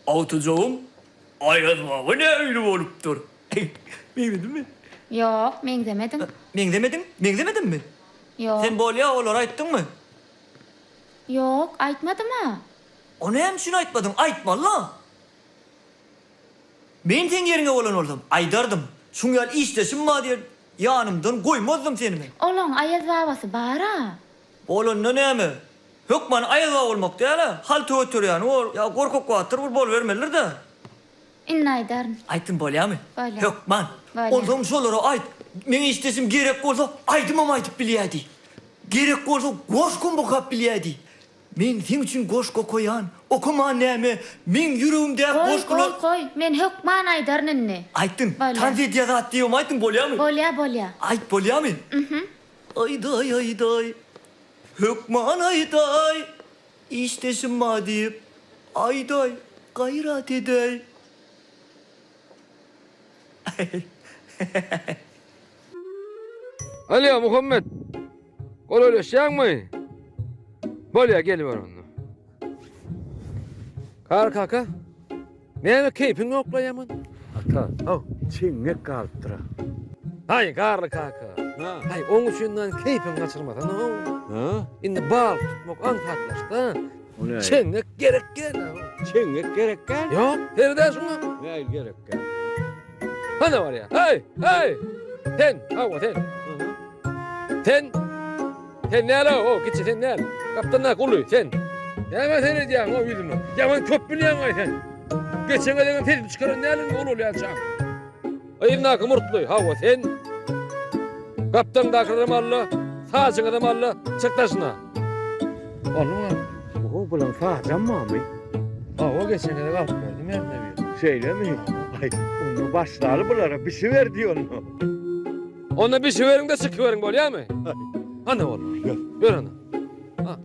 Agtyjagym Aýaz baba nähili bolupdyr? Meňzedimmi? Ýok, meňzemediň. Meňzemediň? Meňzemedimmi? Ýok. Sen bolýa olara aýtdyňmy? Ýok, aýtmadym-a. O näme üçin aýtmadyň? Aýtmaly-la. Men seň ýeriňe bolan bolsam, aýdardym. Şuň ýaly işdeşim bar diýer, ýanymdan goýmazdym seni men. Olaň Aýaz babasy bar-a. Bolanda näme? Hökman Aýaz baba bolmak däl-ä. Halta göterýäni bor, ýa gorkak batyr bir bolubermelidir-dä. Indi aýdaryn. Aýtdym bolýamy? Bolýar. Hökman. Bolýar. Onsoň şolara aýt, meň işdeşim gerek bolsa aýdymam aýdyp bilýä diý. Gerek bolsa goşgam okap bilýä diý. Men seň üçin goşgy okaýan, okaman näme, meň ýüregimdäki Goý, goşgular. goý, goý, men hökman aýdaryn indi. Aýtdyň, Bolýar. tans edýä zat diýibem aýtdyň, bolýamy? Bolýar, bolýar. Aýt, bolýamy? Mhm. Aýdaý, aýdaý, hökman aýdaý, işdeşim bar diýip, aýdaý, gaýrat edäý. Alýo, Muhammet. Golaýlaşýaňmy? Bolýa, geliber onda. Gar kaka. Näme keýpiň ýok-la ýaman? Ata, çeňňek galypdyr-a. Haý, Garly kaka. Haý, oň üçin nan keýpiňi gaçyrmasana-ow. Indi balyk tutmak aňsatlaşdy-a. Çeňňek gerek däl-ä. Çeňňek gerek däl? Ýok, sered-ä şuňa. Nähili gerek däl? Hana barýar. Heý, heý! Sen, hawa sen. Sen. Sen näle o, kiçi sen näl? Gapdandaky uly sen. Näme seredýäň o ýüzüme? Ýaman köp bilýäň-aý sen. Geçen gezegem sesimi çykaran däliň ol bolýançaň. Yzyndaky murtly, hawa sen. Gapdaňdakylaram alla, saçyňyzam alla, çyk daşyna. Aldyňmy? Oho, bulaň sacam barmy? Hawa, geçen gezek alyp berdim ýerine birini. Şeýlemi? Aý, onda başlaly bulara, bişiber diý onda. Onda bişiberiň-de çykyberiň bolýamy? Hany bol. Ýör ana.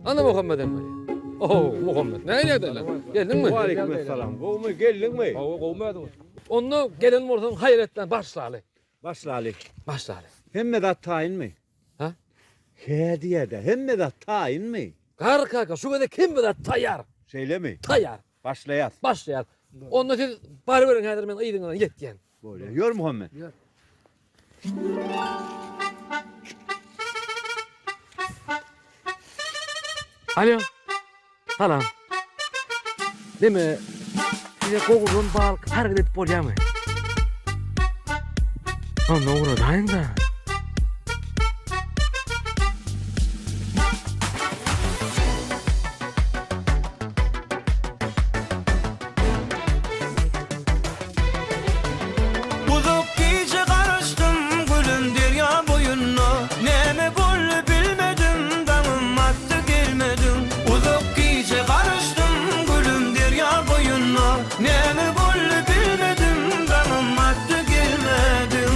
Ana Muhammedem bolýar. Oho, Muhammed, nähili ýagdaýlar? Geldiňmi? Waleýkim essalam. Gowumy, geldiňmi? Hawa, gowumy özüňiz? Onda gelen bolsaň haýyr et-le, başlaly. Başlaly. Başlaly. Hemme zat taýynmy? Ha? Hä diýä-dä, hemme zat taýynmy? Garry kaka, şu gezek hemme zat taýýar. Şeýlemi? Taýýar. Başlaýas. Başlaýas. Onda siz baryberiň häzir men yzyňyzdan ýetýän. Bolýar. Ýör Muhammet. Ýör. Alo. Salam. Deme, size gowrulan balyk sargyt edip bolýarmy? Onda ugradaýyň-da. Uzak gije garaşdym gülüm derýa boýunda Näme boldy bilmedim daňym atdy gelmediň Uzak gije garaşdym gülüm derýa boýunda Näme boldy bilmedim daňym atdy gelmediň.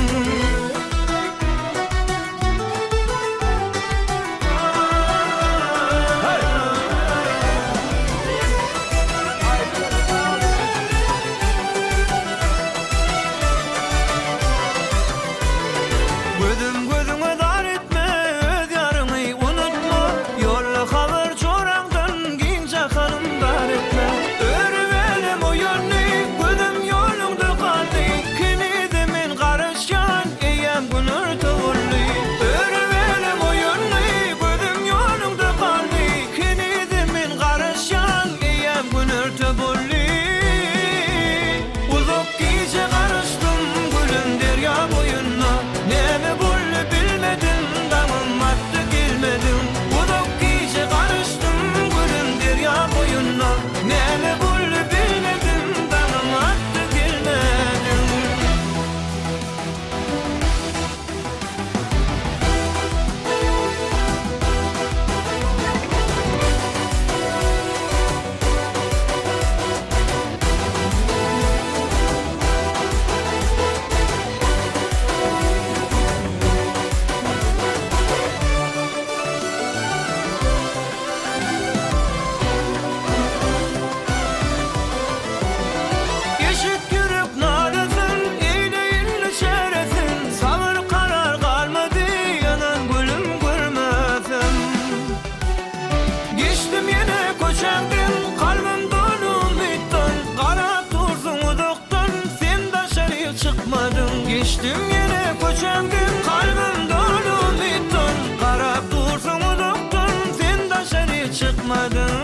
Geçdim ýene köçäňden Kalbym doly umytdan Garap dursuň uzakdan Sen daşary çykmadyň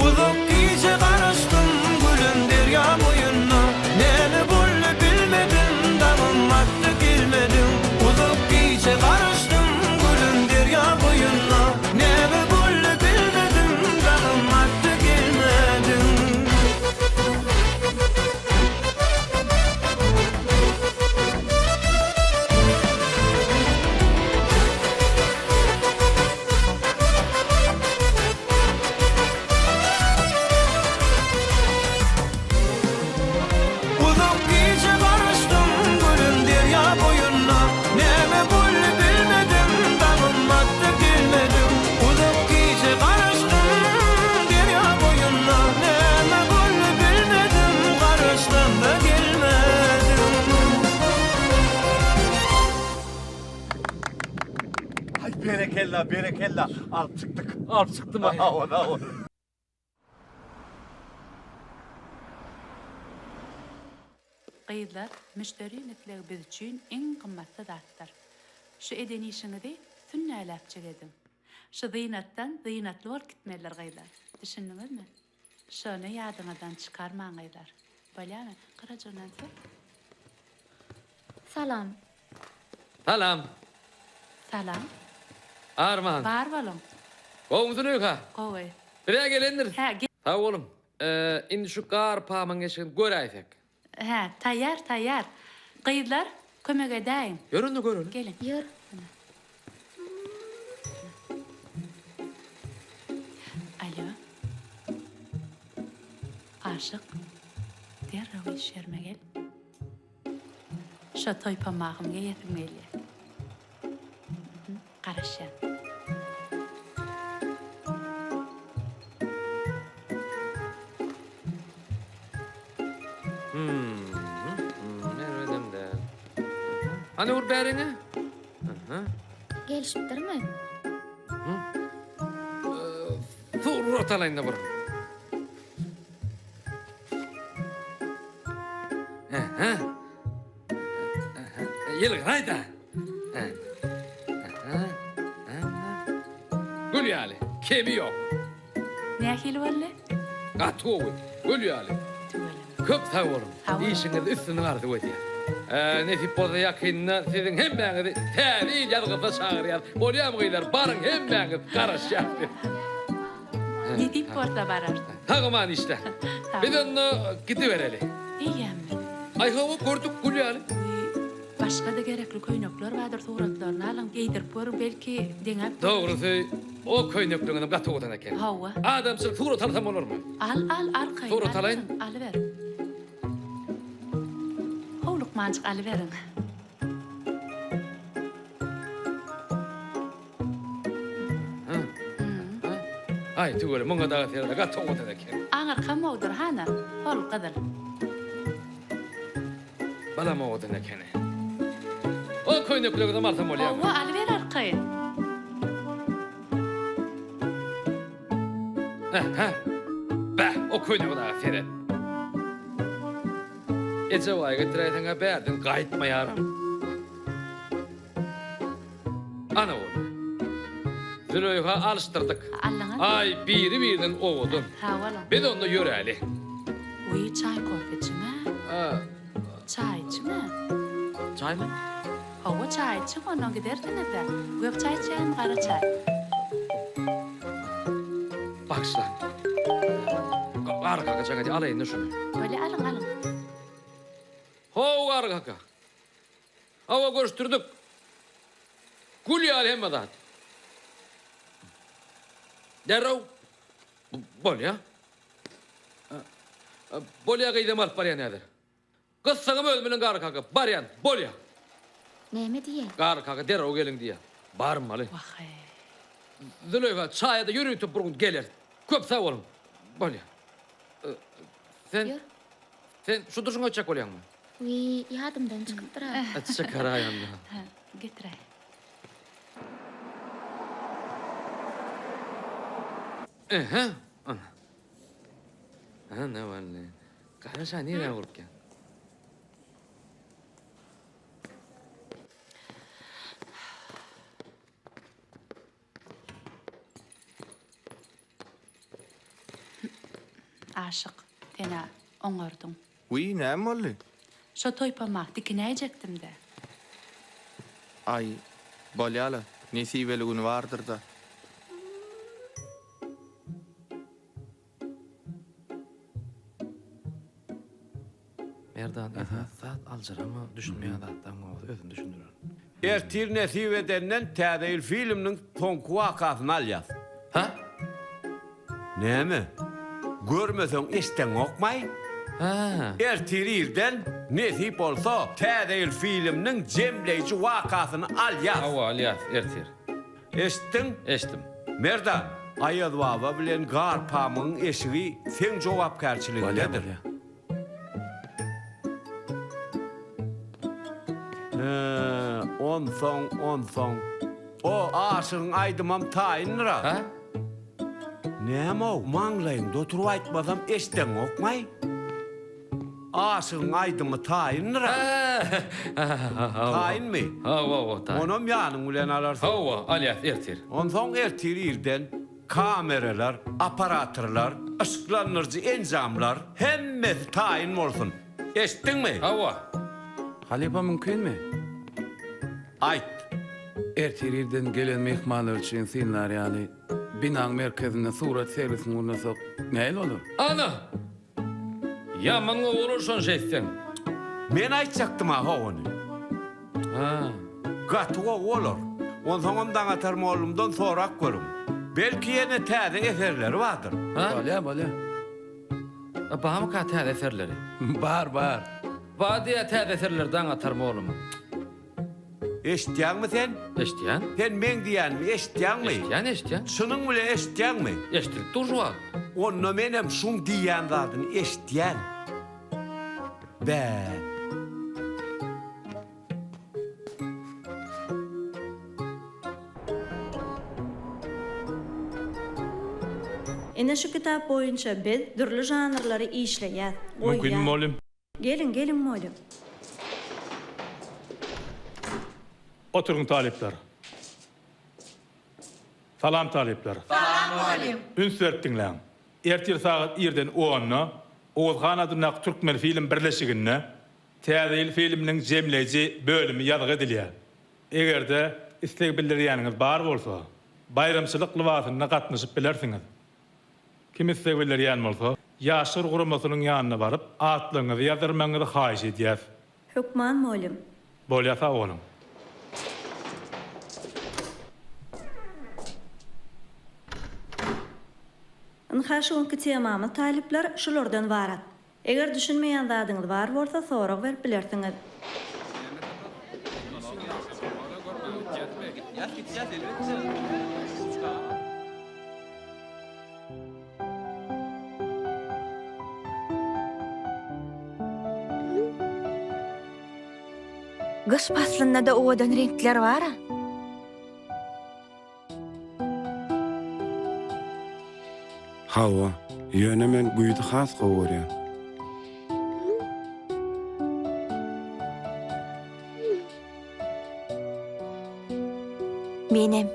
Uzak gije garaşdym Gülüm derýa boýunda Näme boldy bilmedim Daňym atdy gelmediň Uzak gije garaşdym Gülüm derýa boýunda Näme boldy bilmedim Daňym atdy gelmediň. Uzak gije garaşdym gülüm derýa boýunda Näme boldy bilmedim daňym atdy gelmediň Uzak gije garaşdym derýa boýunda Näme boldy bilmedim garaşsam-da gelmediň. Aý berekella berekella alyp çykdyk. Alyp çykdym aý. Hawa hawa. Gyzlar, müşderiň islegi biz üçin iň gymmatly zatdyr. Şu eden işiňizi sünnäläpjik ediň. Şu zynatdan zynatly bolup gitmelidir gyzlar. Düşündiňizmi? Şony ýadyňyzdan çykarmaň gyzlar. Bolýamy? Garaja ondan sor. Salam. Salam. Salam. Arman. Bar boluň. Gowmy Züleýha? Gowy. Biz-ä gelendiris. Hä, ge. Sag boluň. Indi şu gar pamyň eşigini göräýsek. Hä, taýýar, taýýar. Gyzlar, kömek edäýiň. Ýör onda göreli. Geliň. Ýör. Alýo. Aşyk, derrew iş ýerime gel. Şo toý pamagym geýesim gelýär. Garaşýan. Erbedem däl. Hany ur bäriňe. Gelişipdirmi? Surat alaýyn-da bir. Ýylgyraý-da. Gül ýaly, kemi ýok. Nähili boldy? Gaty gowy, gül ýaly. Tüweleme. Köp sag boluň. Sag boluň. Işiňizde üstünlik arzuw edýän. Nesip bolsa ýakynda siziň hemmäňizi Täze ýyl ýazgysyna çagyrýas. Bolýamy gyzlar, baryň hemmäňiz, garaşýas biz. Nesip bolsa bararys. Sag-aman işle. Biz onda gidibereli. Eýýämmi? Aý hawa, gördük gül ýaly. Başga-da gerekli köýnekler bardyr, suratlaryny alyň, geýdirip görüň, belki, deňäp görersiň. Dogrusy, o köýnekliňizem gaty owadan eken. Hawa. Adamçylyk surat alsam bolarmy? Al, al, arkaýyn. Surat alaýyn? Alyber. Howlukmanjyk alyberiň. Aý tüweleme muňa dagy serede gaty owadan eken. Aňyrkam owdur hana, hol gyzyl. Balam owadan ekeni. O köýneklerňizem alsam bolýamy? Howwa alyber arkaýyn. Ähä. Bäh, o köýnege dagy seret. Ejebaý getiräýseň-ä bärden gaýtmaýaram. Ana boldy. Züleýha alyşdyrdyk. Aldyňyzmy? Aý, biri-birden owadan. Sag boluň. Biz onda ýöräli. Wiý, çaý kofe içiň-ä. Çaý içiň-ä. Çaýmy? Hawa, çaý içiň, ondan gidersiňiz-dä. Gök çaý içýäňmi, gara çaý? Bagyşla. Garry kaka jaň edýär, alaýyn-da şuny. Bolýa, alyň, alyň. How, Garry kaka. Hawa görüşdirdik. Gül ýaly hemme zat. Derrew bolýa. Bolýa gyzam alyp barýan häzir. Gyssagym özüm bilen Garry kaka barýan. Bolýa. Näme diýýä? Garry kaka derrew geliň diýýä. Barmaly. Wah-eý. Züleýha çaýa-da ýörite bir gün geleris. Köp sag boluň. Bolýa. Sen Ýör. Sen şu durşuňa ötjek bolýaňmy? Wiý, ýadymdan çykypdyr-a. Çykaraý onda. Hä, getiräý. Ähä, ana. Ana wally. Gara şa nirä urupýaň? Aşyk, sen-ä oňardyň. Wiý, näme boldy? Şo toýpama dikinäýjekdim-dä. Aý, bolýa-la, nesibeli güni bardyr-da. Merdan esasy zat aljyrama düşünmeýän zatlaryň bolsa özüm düşündirerin. Ertir nesip edenden Täze ýyl filminiň soňky wakasyny alýas. Hä? Näme? Görmeseň eşdeňokmaý? Hä. Ertir irden nesip bolsa Täze ýyl filminiň jemleýji wakasyny alýas. Hawa alýas ertir. Eşitdiň? Eşitdim. Merdan, Aýazbaba bilen Garpamygyň eşigi seň jogapkärçiligiňdedir. Bolýa, bolýa. Hä, onsoň, onsoň. O, aşygyň aýdymam taýyndyr-a. Hä? Näme-ow, maňlaýyňda oturyp aýtmasam eşdeňokmaý? Aşygyň aýdymy taýyndyr-a. Taýynmy? Hawa, hawa, taýyn. Onam ýanyň bilen alarsyň. Hawa, alýas ertir. Onsoň ertir irden kameralar, aparatorlar, yşyklandyryjy enjamlar, hemmesi taýyn bolsun. Eşitdiňmi? Hawa. Halypa mümkinmi? Aýt. Ertir irden gelen myhmanlar üçin synlar ýaly binaň merkezinde surat sergisini gurnasak nähili bolar? Ana! Ýaman gowy bolar şony şeýtseň. Men aýtjakdym-a ho ony. Hä. Gaty gowy bolar. Onsoňam Daňatar mollumdan sorap görüň. Belki ýene täze eserleri bardyr. Hä? Bolýa, bolýa. A barmyka täze eserleri? Bar, bar. Bar diýýä täze eserleri Daňatar mollumyň. Eşitýäňmi sen? Eşitýän. Sen meň diýýänimi eşitýäňmi? Eşitýän, eşitýän. Çynyň bilen eşitýäňmi? Eşidilip dur şu wagt. Onda menem şuň diýýän zadyny eşitýän. Bä. Ine şu kitap boýunça biz dürli žanrlary işleýäs, Mümkinmi goýýas. mugallym? Geliň, geliň mugallym. Oturyň talyplar. Salam talyplar. Salam mugallym. Üns berip diňläň. Ertir sagat irden onda Oguz han adyndaky Türkmenfilm birleşiginde Täze ýyl filminiň jemleýji bölümi ýazgy edilýär. Eger-de isleg bildirýäniňiz bar bolsa, baýramçylyk lybasynda gatnaşyp bilersiňiz. Kim isleg bildirýän bolsa, Ýaşlar guramasynyň ýanyna baryp, atlaryňyzy ýazdyrmagyňyzy haýyş edýäs. Hökman mugallym. Bolýa sag boluň. Ynha şu günki temamyz talyplar şulardan ybarat. Eger düşünmeýän zadyňyz bar bolsa sorag berip bilersiňiz. Gyş paslynda-da owadan reňkler bar-a. Hawa, ýöne men güýzi has gowy görýän. Menem.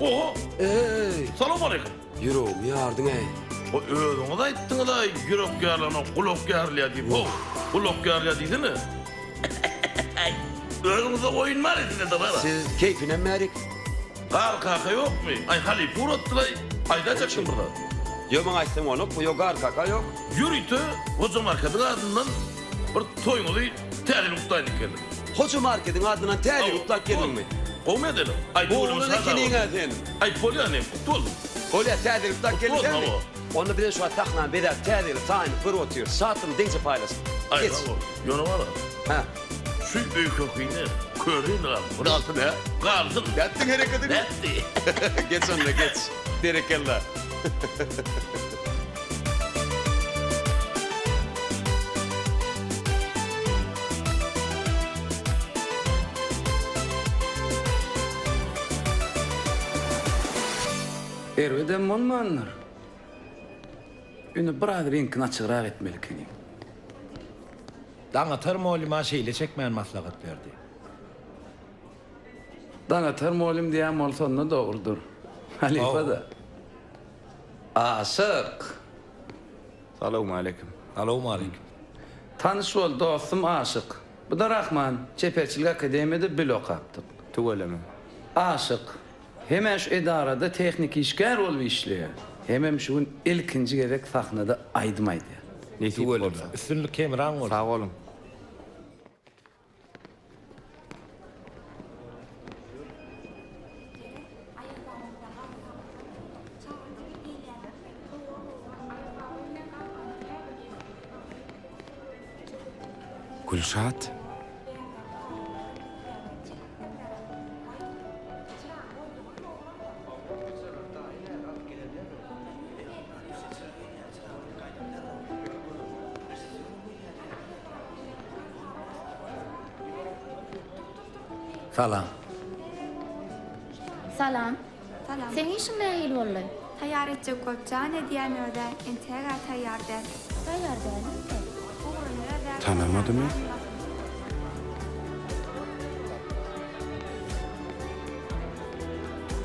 Oho! Eý! Salam aleýkum. Ýüregimi ýardyň-eý. O özüňiz aýtdyňyz-a ýürek ýarylana gulak ýarylýar diýip. How, gulak ýarylýar diýsene. Özüňizde oýun bar sizde-de bar. Siz keýpinem bärik. Gar kaka ýokmy? Aý halypa ugratdylaý. Aýdajakdym bir zat. Ýok maňa aýtsaň bolanok, bu ýok gar kaka ýok. Ýörite Hoja Markediň adyndan bir toýuňyzy täze ýyl gutlaýyn diýip geldim. Hoja Markediň adyndan täze ýyl gutlap geldiňmi? Gowmy edeli? Aý Oglan ekeniň-ä sen. Aý bolýa ine gutly bolsun. Bolýa täze ýyl gutlap Gutly bolsun geldiňmi? hawa. Onda bizem şu wagt sahnany bezäp täze ýyly taýynyp görüp otyrys. Şatlygyny deňje paýlaşyp. Aý Geç. hawa. Ýöne bar-a. Hä. Şu öýke-kine köri galsyn. Galsyn hä? Galsyn. Nätdiň hereketiňi? Nätdi? Geç onda geç. Berekella. Erbedem bolmandyr. Ýöne biraz reňkini açygrak etmeli ekeniň. Daňatar molluma şeýle çekmäni maslahat berdi. Daňatar mollum diýýän bolsa onda dogrudyr. Halypa-da. Aşyk! Salowmaleýkim. Salowmaleýkim. Tanyş bol, dostum Aşyk. Bu-da Rahman, çeperçilik akademiýada bile okapdyk. Tüweleme. Aşyk, hemä şu edarada tehniki işgär bolup işleýär. Hemem şu gün ilkinji gezek sahnada aýdym aýdýar. Nesip bolsa. Üstünlik hemraň bolsun. Sag boluň. Gülşat. Salam. Salam. Salam. Seň işiň nähili boldy? Taýýar etjek bolup jan edýän özä, entäg-ä taýýar däl. Taýýar däl entek. Ugruny özä Tanamadymy?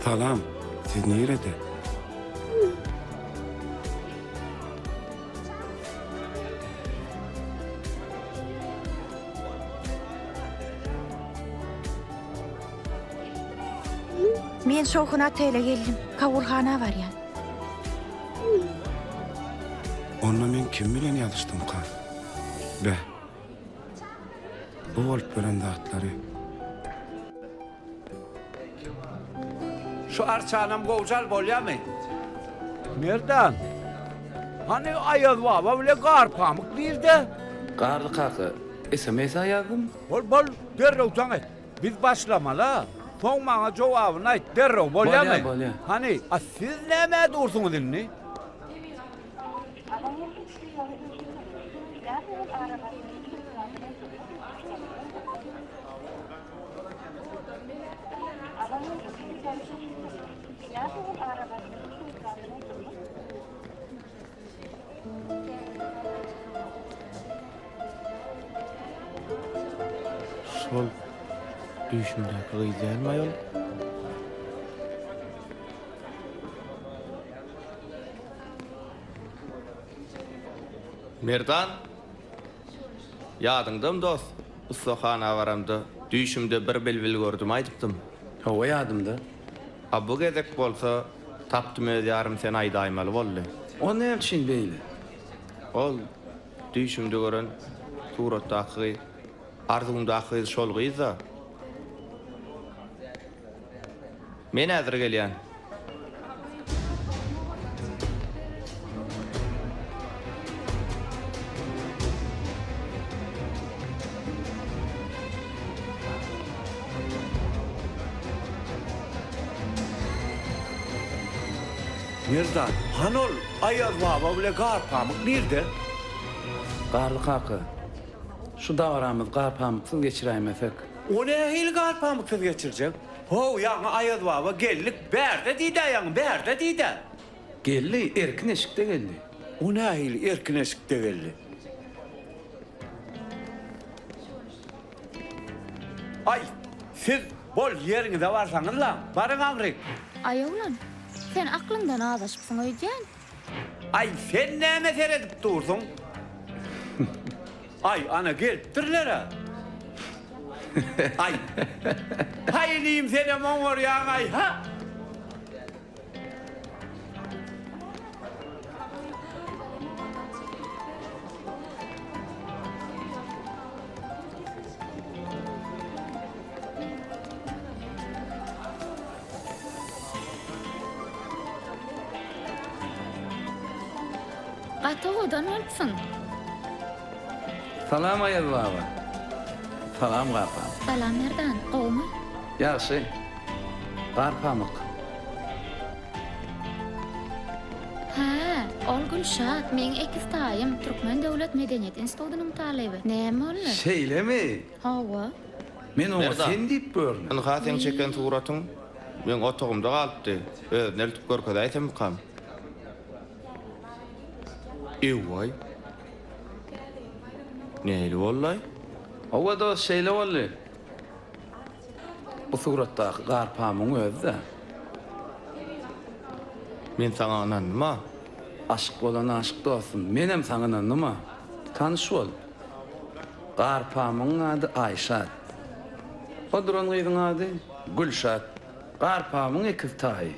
Salam, siz nirede? Men Şowhun otele geldim. Kabulhana barýan. Onda men kim bilen ýazyşdymka? Beh. Bu bolup ýören zatlary. Şu arçanam gowjal bolýamy? Merdan. Hany Aýaz baba bile Garpamyk nirde? Garly kaka, SMS-ä ýazdym. Bol, bol, derrew jaň et. Biz başlamaly-a. Soň maňa jogabyny aýt, derrew, bolýamy? Bolýa, bolýa. Hany, a siz nämä dursuňyz indi? Şol düýşümdäki gyz dälmi aýol? Merdan! Ýadyňdamy dost, ussahana baramda düýşümde bir bilbil gördüm aýdypdym. Hawa ýadymda. A bu gezek bolsa tapdym öz ýarym sen aýdaýmaly boldy. O näme üçin beýle? Ol düýşümde gören suratdaky gyz, arzuwymdaky gyz şol gyz-da. Men häzir gelýän. Merdan, hany ol Aýaz baba bile Garpamyk nirde? Garly kaka, şu dabaramyzy Garpamyksyz geçiräýmesek. O nähili Garpamyksyz geçirjek? How, ýaňy Aýaz baba geldik, bärde diýdä ýaňy, bärde diýdä. Geldi, erkin eşikde geldi. O nähili erkin eşikde geldi? Aý, siz bol ýeriňize barsaňyzlaň, baryň aňryk. Aý oglan, sen aklyňdan azaşypsyň öýdýän. Aý, sen näme seredip dursuň? Aý, ana gelipdirler-ä. Aý. Haý inim senem oňarýaň-aý, ha! Gaty owadan bolupsyň. Salam Aýaz baba. Salam Garpamyk. Salam Merdan, gowumy? Ýagşy. Garpamyk. Hä, ol Gülşat, meň ekiz taýym, Türkmen döwlet medeniýet institutynyň talyby. Näme boldy? Şeýlemi? Hawa. Men oňa Merdan, sen diýip görme. Ynha seň çeken suratyň. Meň otagymda galypdy. Özüne eltip görkezäýsemmikam? Ewaý. Nähili boldy-aý? Hawa dost, şeýle boldy. Bu suratdaky Garpamyň özi-dä. Men saňa ynandym-a. Aşyk bolan aşyk dostum, menem saňa ynandym-a. Tanyş bol. Garpamyň ady Aýşat. O duran gyzyň ady Gülşat. Garpamyň ekiz taýy.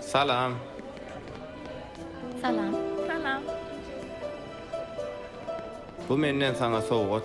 Salam. Salam. Salam. Bu menden saňa sowgat.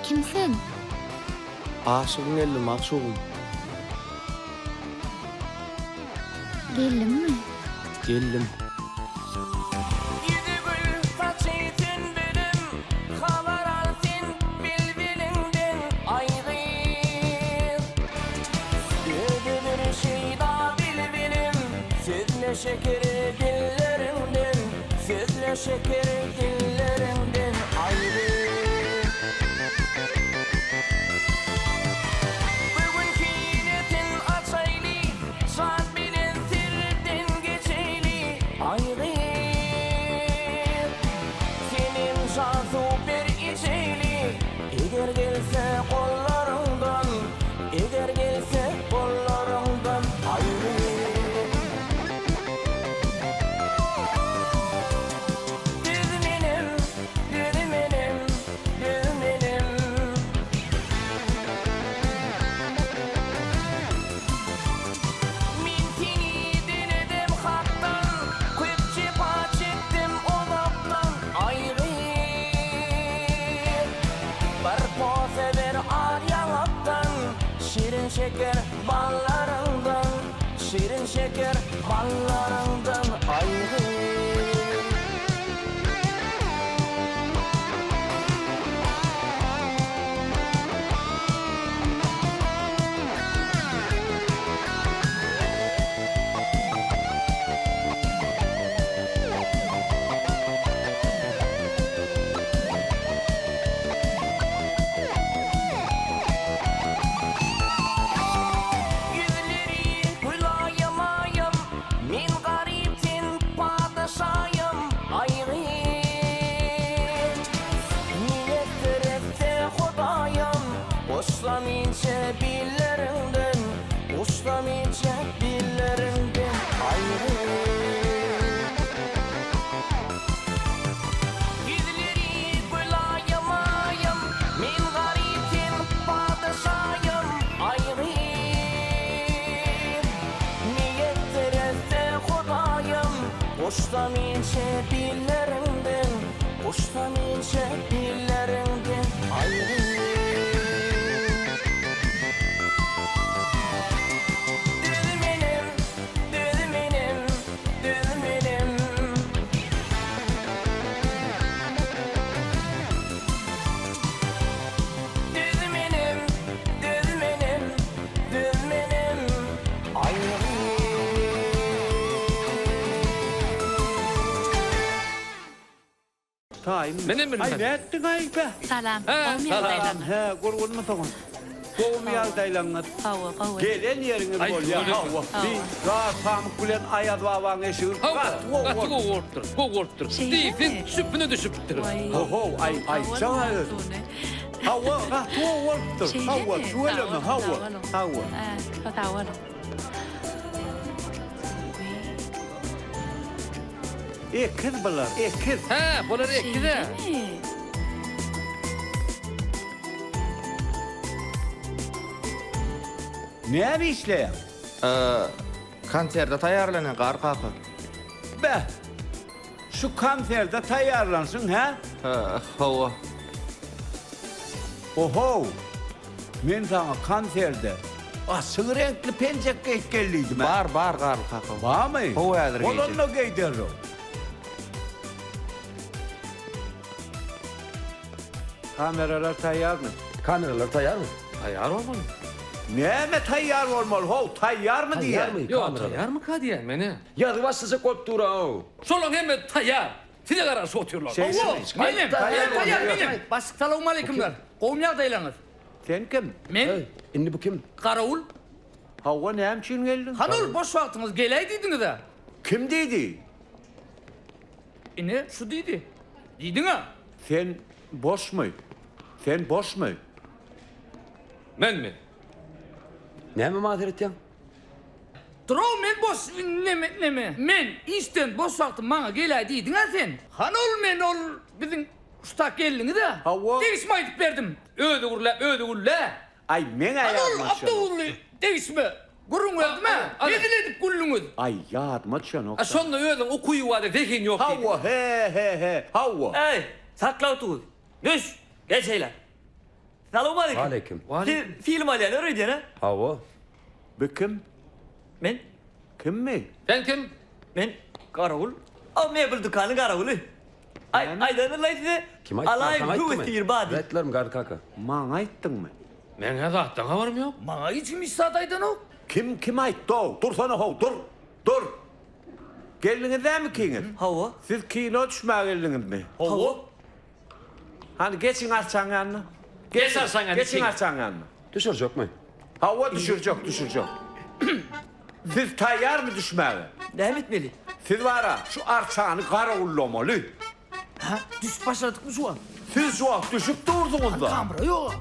Kim sen? Aşygyň geldi magşugym. Geldiňmi? Geldim. Ýüzi gül, saçy sünbülim, Habar al sen bilbiliňden, aý gyz. Özi bir şeýda bilbilim, Sözle şeker dilleriňden, Sözle şeker dilleriňden, aý gyz. Bu gün kinesin açaýly, Şat bilen serden geçeýli, aý gyz. Senem şa suw ber içeýli, Eger gelse gollaryňdan, Eger gelse gollaryňdan, aý gyz. Düz menem, düz menem, düz menem. Men seni diledim Hakdan, Köp jepa çekdim uzakdan, Aý gyz. Bir posa ber al ýaňakdan, Şirin-şeker ballaryňdan, Şirin-şeker ballaryňdan, Aý gyz. Ýüzleri gülaýym-aýym, Men garyp sen patyşaýym, aý gyz. Miýesser etse Hudaýym, Goşsam inçe billeriňden, Goşsam inçe billeriňden, aý gyz. Ýüzleri gülaýym-aýym, Men garyp sen patyşaýym, aý gyz. Miýesser etse Hudaýym, Goşsam inçe billeriňden, Goşsam inçe billeriňden, aý gyz. Düz menem, düz menem, düz menem. Düz menem, düz menem, düz menem, aý gyz. Taýynmy? Menem bilmedim. Aý nätdiň-aý be? Salam. Hä, Gowmy salam. ýagdaýlaryňyz? Hä, gurgunmysyňyz? Gowmy ýagdaýlaryňyz? Hawa, gowy. Gelen ýeriňiz Aý, bolýa, tüweleme. hawa. Hawa. Bi gar pamyk bilen Aýaz babaň eşigi Hawa, gaty gowy gaty bolupdyr. gowy bolupdyr, gowy bolupdyr. Şeýlemi? Diýseň, süpüne düşüpdir. Waý. Ho-how, aý, aýtjaň-a özüň. Hawa, gaty gowy bolupdyr. Hawa, Şeýlemi? tüweleme, Sag boluň, hawa, sag boluň. hawa. Hä, sag boluň. Ekiz bular, ekiz. Hä, bular ekiz-ä. Şeýlemi? Näme işleýäň? Konserde taýýarlanýan Gar kaka. Beh! Şu konserde taýýarlanşyň, hä? Hawa. Ohow! Men saňa konserde açyk reňkli penjek geýip gel diýdim-ä. Bar, bar Garly kaka. Barmy? Hawa häzir geýjek. Bolanda geý derrew. Kameralar taýýarmy? Kameralar taýýarmy? Taýýar bolmaly. Näme taýýar bolmaly how, taýýarmy diýýän. Taýýarmy Ýok, kameralar? taýýarmyka diýýän men-ä. Ýazyp başlajak bolup dur-ow. Şolaň hemmesi taýýar. Size garaşyp otyrlar. Hawa, menem, men taýýar, menem. Başlyk salowmaleýkimler. Gowumy ýagdaýlaryňyz? Sen kim? Men. Indi bu kim? Garawul. Hawa, näme üçin geldiň? Hany ol boş wagtyňyz geläý diýdiňiz-ä. Kim diýdi? Ine, şu diýdi. Diýdiň-ä. Sen boşmy? Sen boşmy? Menmi? Näme maňa seretýäň? Durow men boş neme neme men işden boş wagtym maňa geläý diýdiň-ä sen. Hany ol men ol biziň şu tak geldiňiz-ä. Hawa. Degişme aýdyp berdim. Özi gürläp özi gülle. Aý meň-ä Hany ol ýadyma düşenok. awtobusly degişme gürrüň berdim-ä. Hezil edip güldüňiz. Aý ýadyma düşenok. A şonda özüň ukyby bardy zehin ýok diýdiň. Hawa he he he hawa. Eý, sakla awtobusy. Düş! Geç eýle. Salowmaleýkim. Waleýkim. Siz film alýanlar öýdýän-ä? Hawa. Bu kim? Men. Kimmi? Sen kim? Men garawul. O mebel dükanyň garawuly. Aý, aýdandyr-laý size. Kim aýtdy? Alaýyň Saňa aýtdymy? höwes diýir bar diýip. Aýtdylarmy Garry kaka? Maňa aýtdyňmy? Meň-ä zatdan habarym ýok. Maňa hiç kim hiç zat aýdanok. Kim, kim aýtdy-ow? Dursana-how, dur! Dur! Geldiňiz dämi ikiňiz? Hawa. Siz kino düşmäge geldiňizmi? Hawa. Hany geçiň arçaň ýanyna. Geç arçaň ýanyna. Geçiň arçaň ýanyna. Düşürjekmi? Hawa düşürjek, düşürjek. Siz taýýarmy düşmäge? Näme etmeli? Siz bara şu arçany garawullamaly. Hä? Düşüp başladykmy şu wagt? Siz şu wagt düşüp dursuňyzda. Kamera ýok.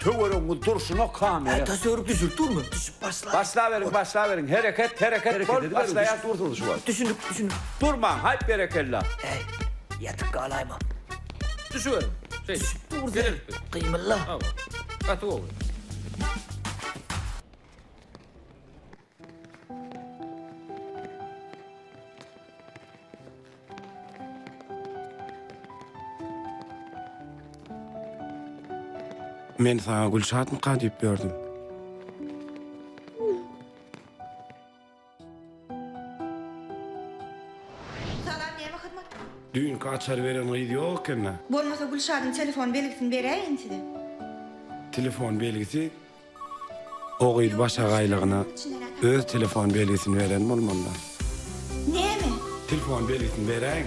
Töweregiňiz durşuna kamera. Hä, daş örüp düşürip durmy? Düşüp başla. Başlaberiň, başlaberiň. Hereket, hereket bol. Başlaýas. Düşüp dursuňyz şu wagt. Düşündik, düşündik. Durmaň, haýp berekella. Äý, ýatyp galaýma. Düşüberiň. Şeýdip. Düşüp dur sen. Geleris biz. Gymylla. Hawa. Gaty gowy. Men saňa Gülşatmyka diýip ýördüm. Salam näme hyzmat? Düýnki açar beren gyz ýok eken-dä. Bolmasa Gülşadyň telefon belgisini beräýin size. Telefon belgisi? O gyz başagaýlygyna öz telefon belgisini beren bolmaly-da. Näme? Telefon belgisini beräýiň.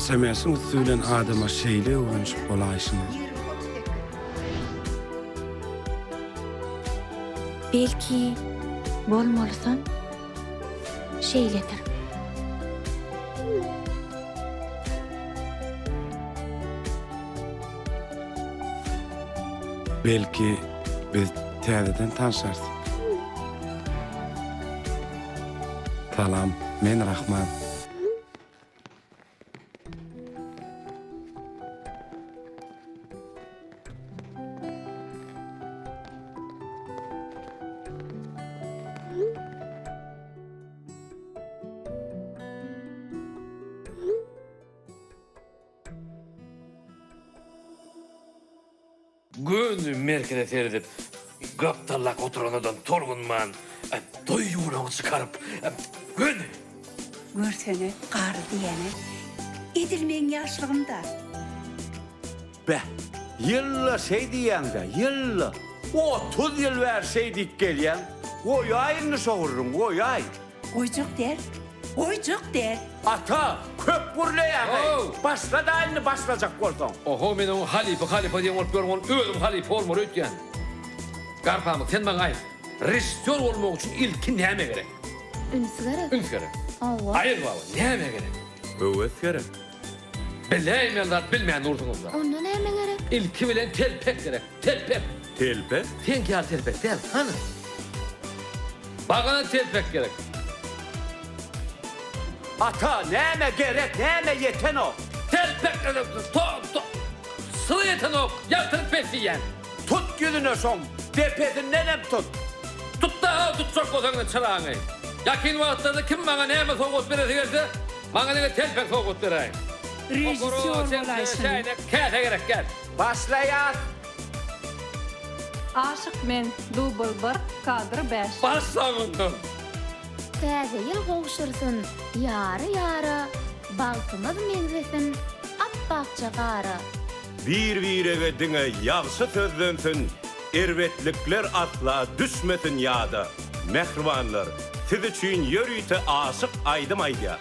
SMS-iň üsti bilen adama şeýle öwrenişip bolaýşyny. Belki, bolmalysam şeýledir. Belki, biz täzeden tanşarys. Salam, men Rahman. Göni merkeze seredip, gapdallak oturanadan tolgunman, toý ýuwlagyny çykaryp, göni. Görsene, garry diýeni edil meň ýaşlygymda. Beh, ýylda şeý diýýäň-dä, ýylda. 30 ýyl bäri şeý diýip gelýäň. Goýaý indi şo gürrüňi, goýaý. Goýjak däl, goýjak däl. Ata, köp gürleýäň-eý. Başla-da indi başlajak bolsaň. Oho, men oňa halypa, halypa diýen bolup ýörün, ol özüm halypa bolmaly öýtýän. Garpamyk, sen maňa aýt, režissýor bolmak üçin ilki näme gerek? Üns gerek. Üns gerek. Hawa. Aýaz baba, näme gerek? Höwes gerek. Biläýmeli zat bilmän dursuňyz-da. Onda näme gerek? Ilki bilen telpek gerek, telpek. Telpek? Seňki ýaly telpek däl, hany. Bagana telpek gerek. Ata, näme gerek, näme ýetenok? Telpek gerek, to, to, syra ýetenok, ýagtylyk pes diýýän. Tut ýüzüne şoň, depesindenem tut. Tut-da, tutjak bolsaň-da çyraňy. Ýakyn wagtlarda kim maňa näme sowgat beresi gelse, maňa diňe telpek sowgat beräýiň. Režissýor bolaýşyny. Çäýnek, käse gerek, gel. Başlaýas! Aşyk men, dubl bir, kadr bäş. Başlaň ondan. Täze ýyl gowşursyn ýary-ýara, Bagtymyz meňzesin ap-akja gara. Bir-birege diňe ýagşy sözlensin, erbetlikler asla düşmesin ýada. Mähribanlar, siz üçin ýörite aşyk aýdym aýdýar.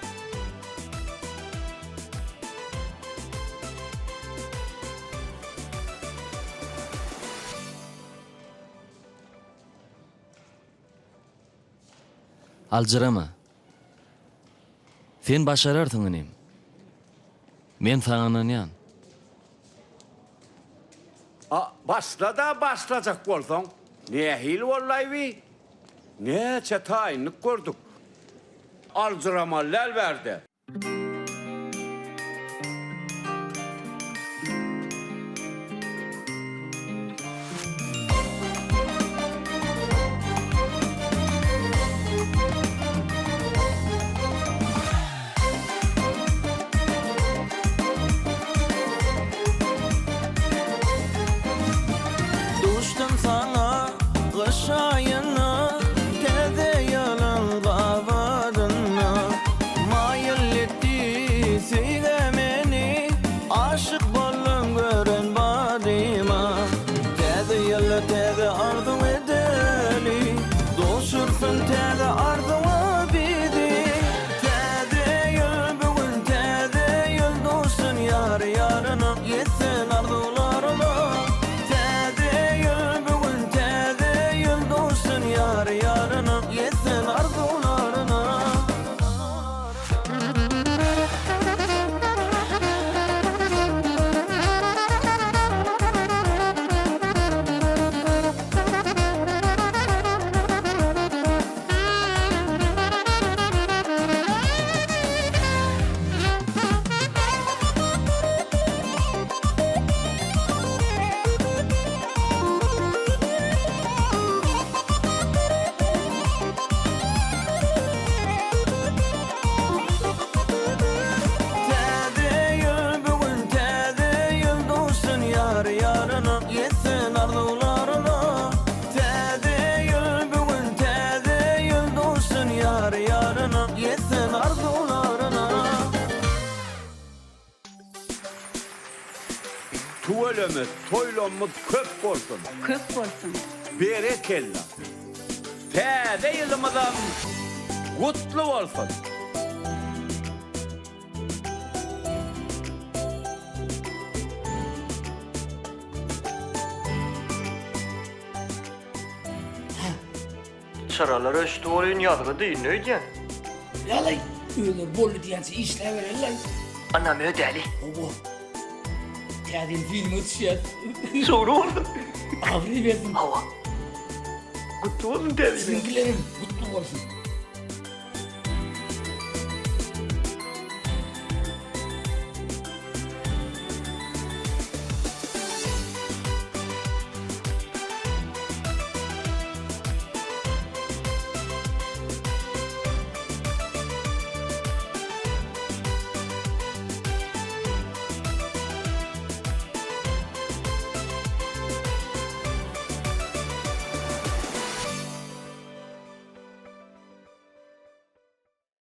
Aljyrama. Sen başararsyň inim. Men saňa ynanýan. A, başla-da başlajak bolsaň. Nähili boldaý bi? Näçe taýynlyk gördük. Aljyramaly däl bärde. Duşdum saňa gyş aýynda Täze ýylyň gabadynda Maýyl etdi söýgä meni Aşyk boldum gören badyma Täze ýylda täze arzuw edeli Duşursyn täze arzuwa bizi Täze ýyl bu gün täze ýyl Duşsun ýar ýaryna Ýetsin arzuwlaryna Täze ýyl bu gün täze ýyl Duşsun ýar ýaryna Ýetsin arzuwlaryna. Täze ýyl bu gün täze ýyl duşsun ýar ýaryna ýetsin arzuwlaryna Täze ýyl bu gün täze ýyl duşsun ýar ýaryna ýetsin arzuwlaryna. Tüweleme toýlamyz köp bolsun. Köp bolsun. Berekella. Täze ýylymyzam gutly bolsun. Çyralar öçdi welin ýazgy dyndy öýdýän. Ýalaý, özleri boldy diýençe işläbereli-laý. Annam ödäli. Hawa. Täze ýyl filme düşýäs. Şowly bolsun. Abraý bersin. Hawa. Gutly bolsun täze ýylyň. Siziňkilerem gutly bolsun.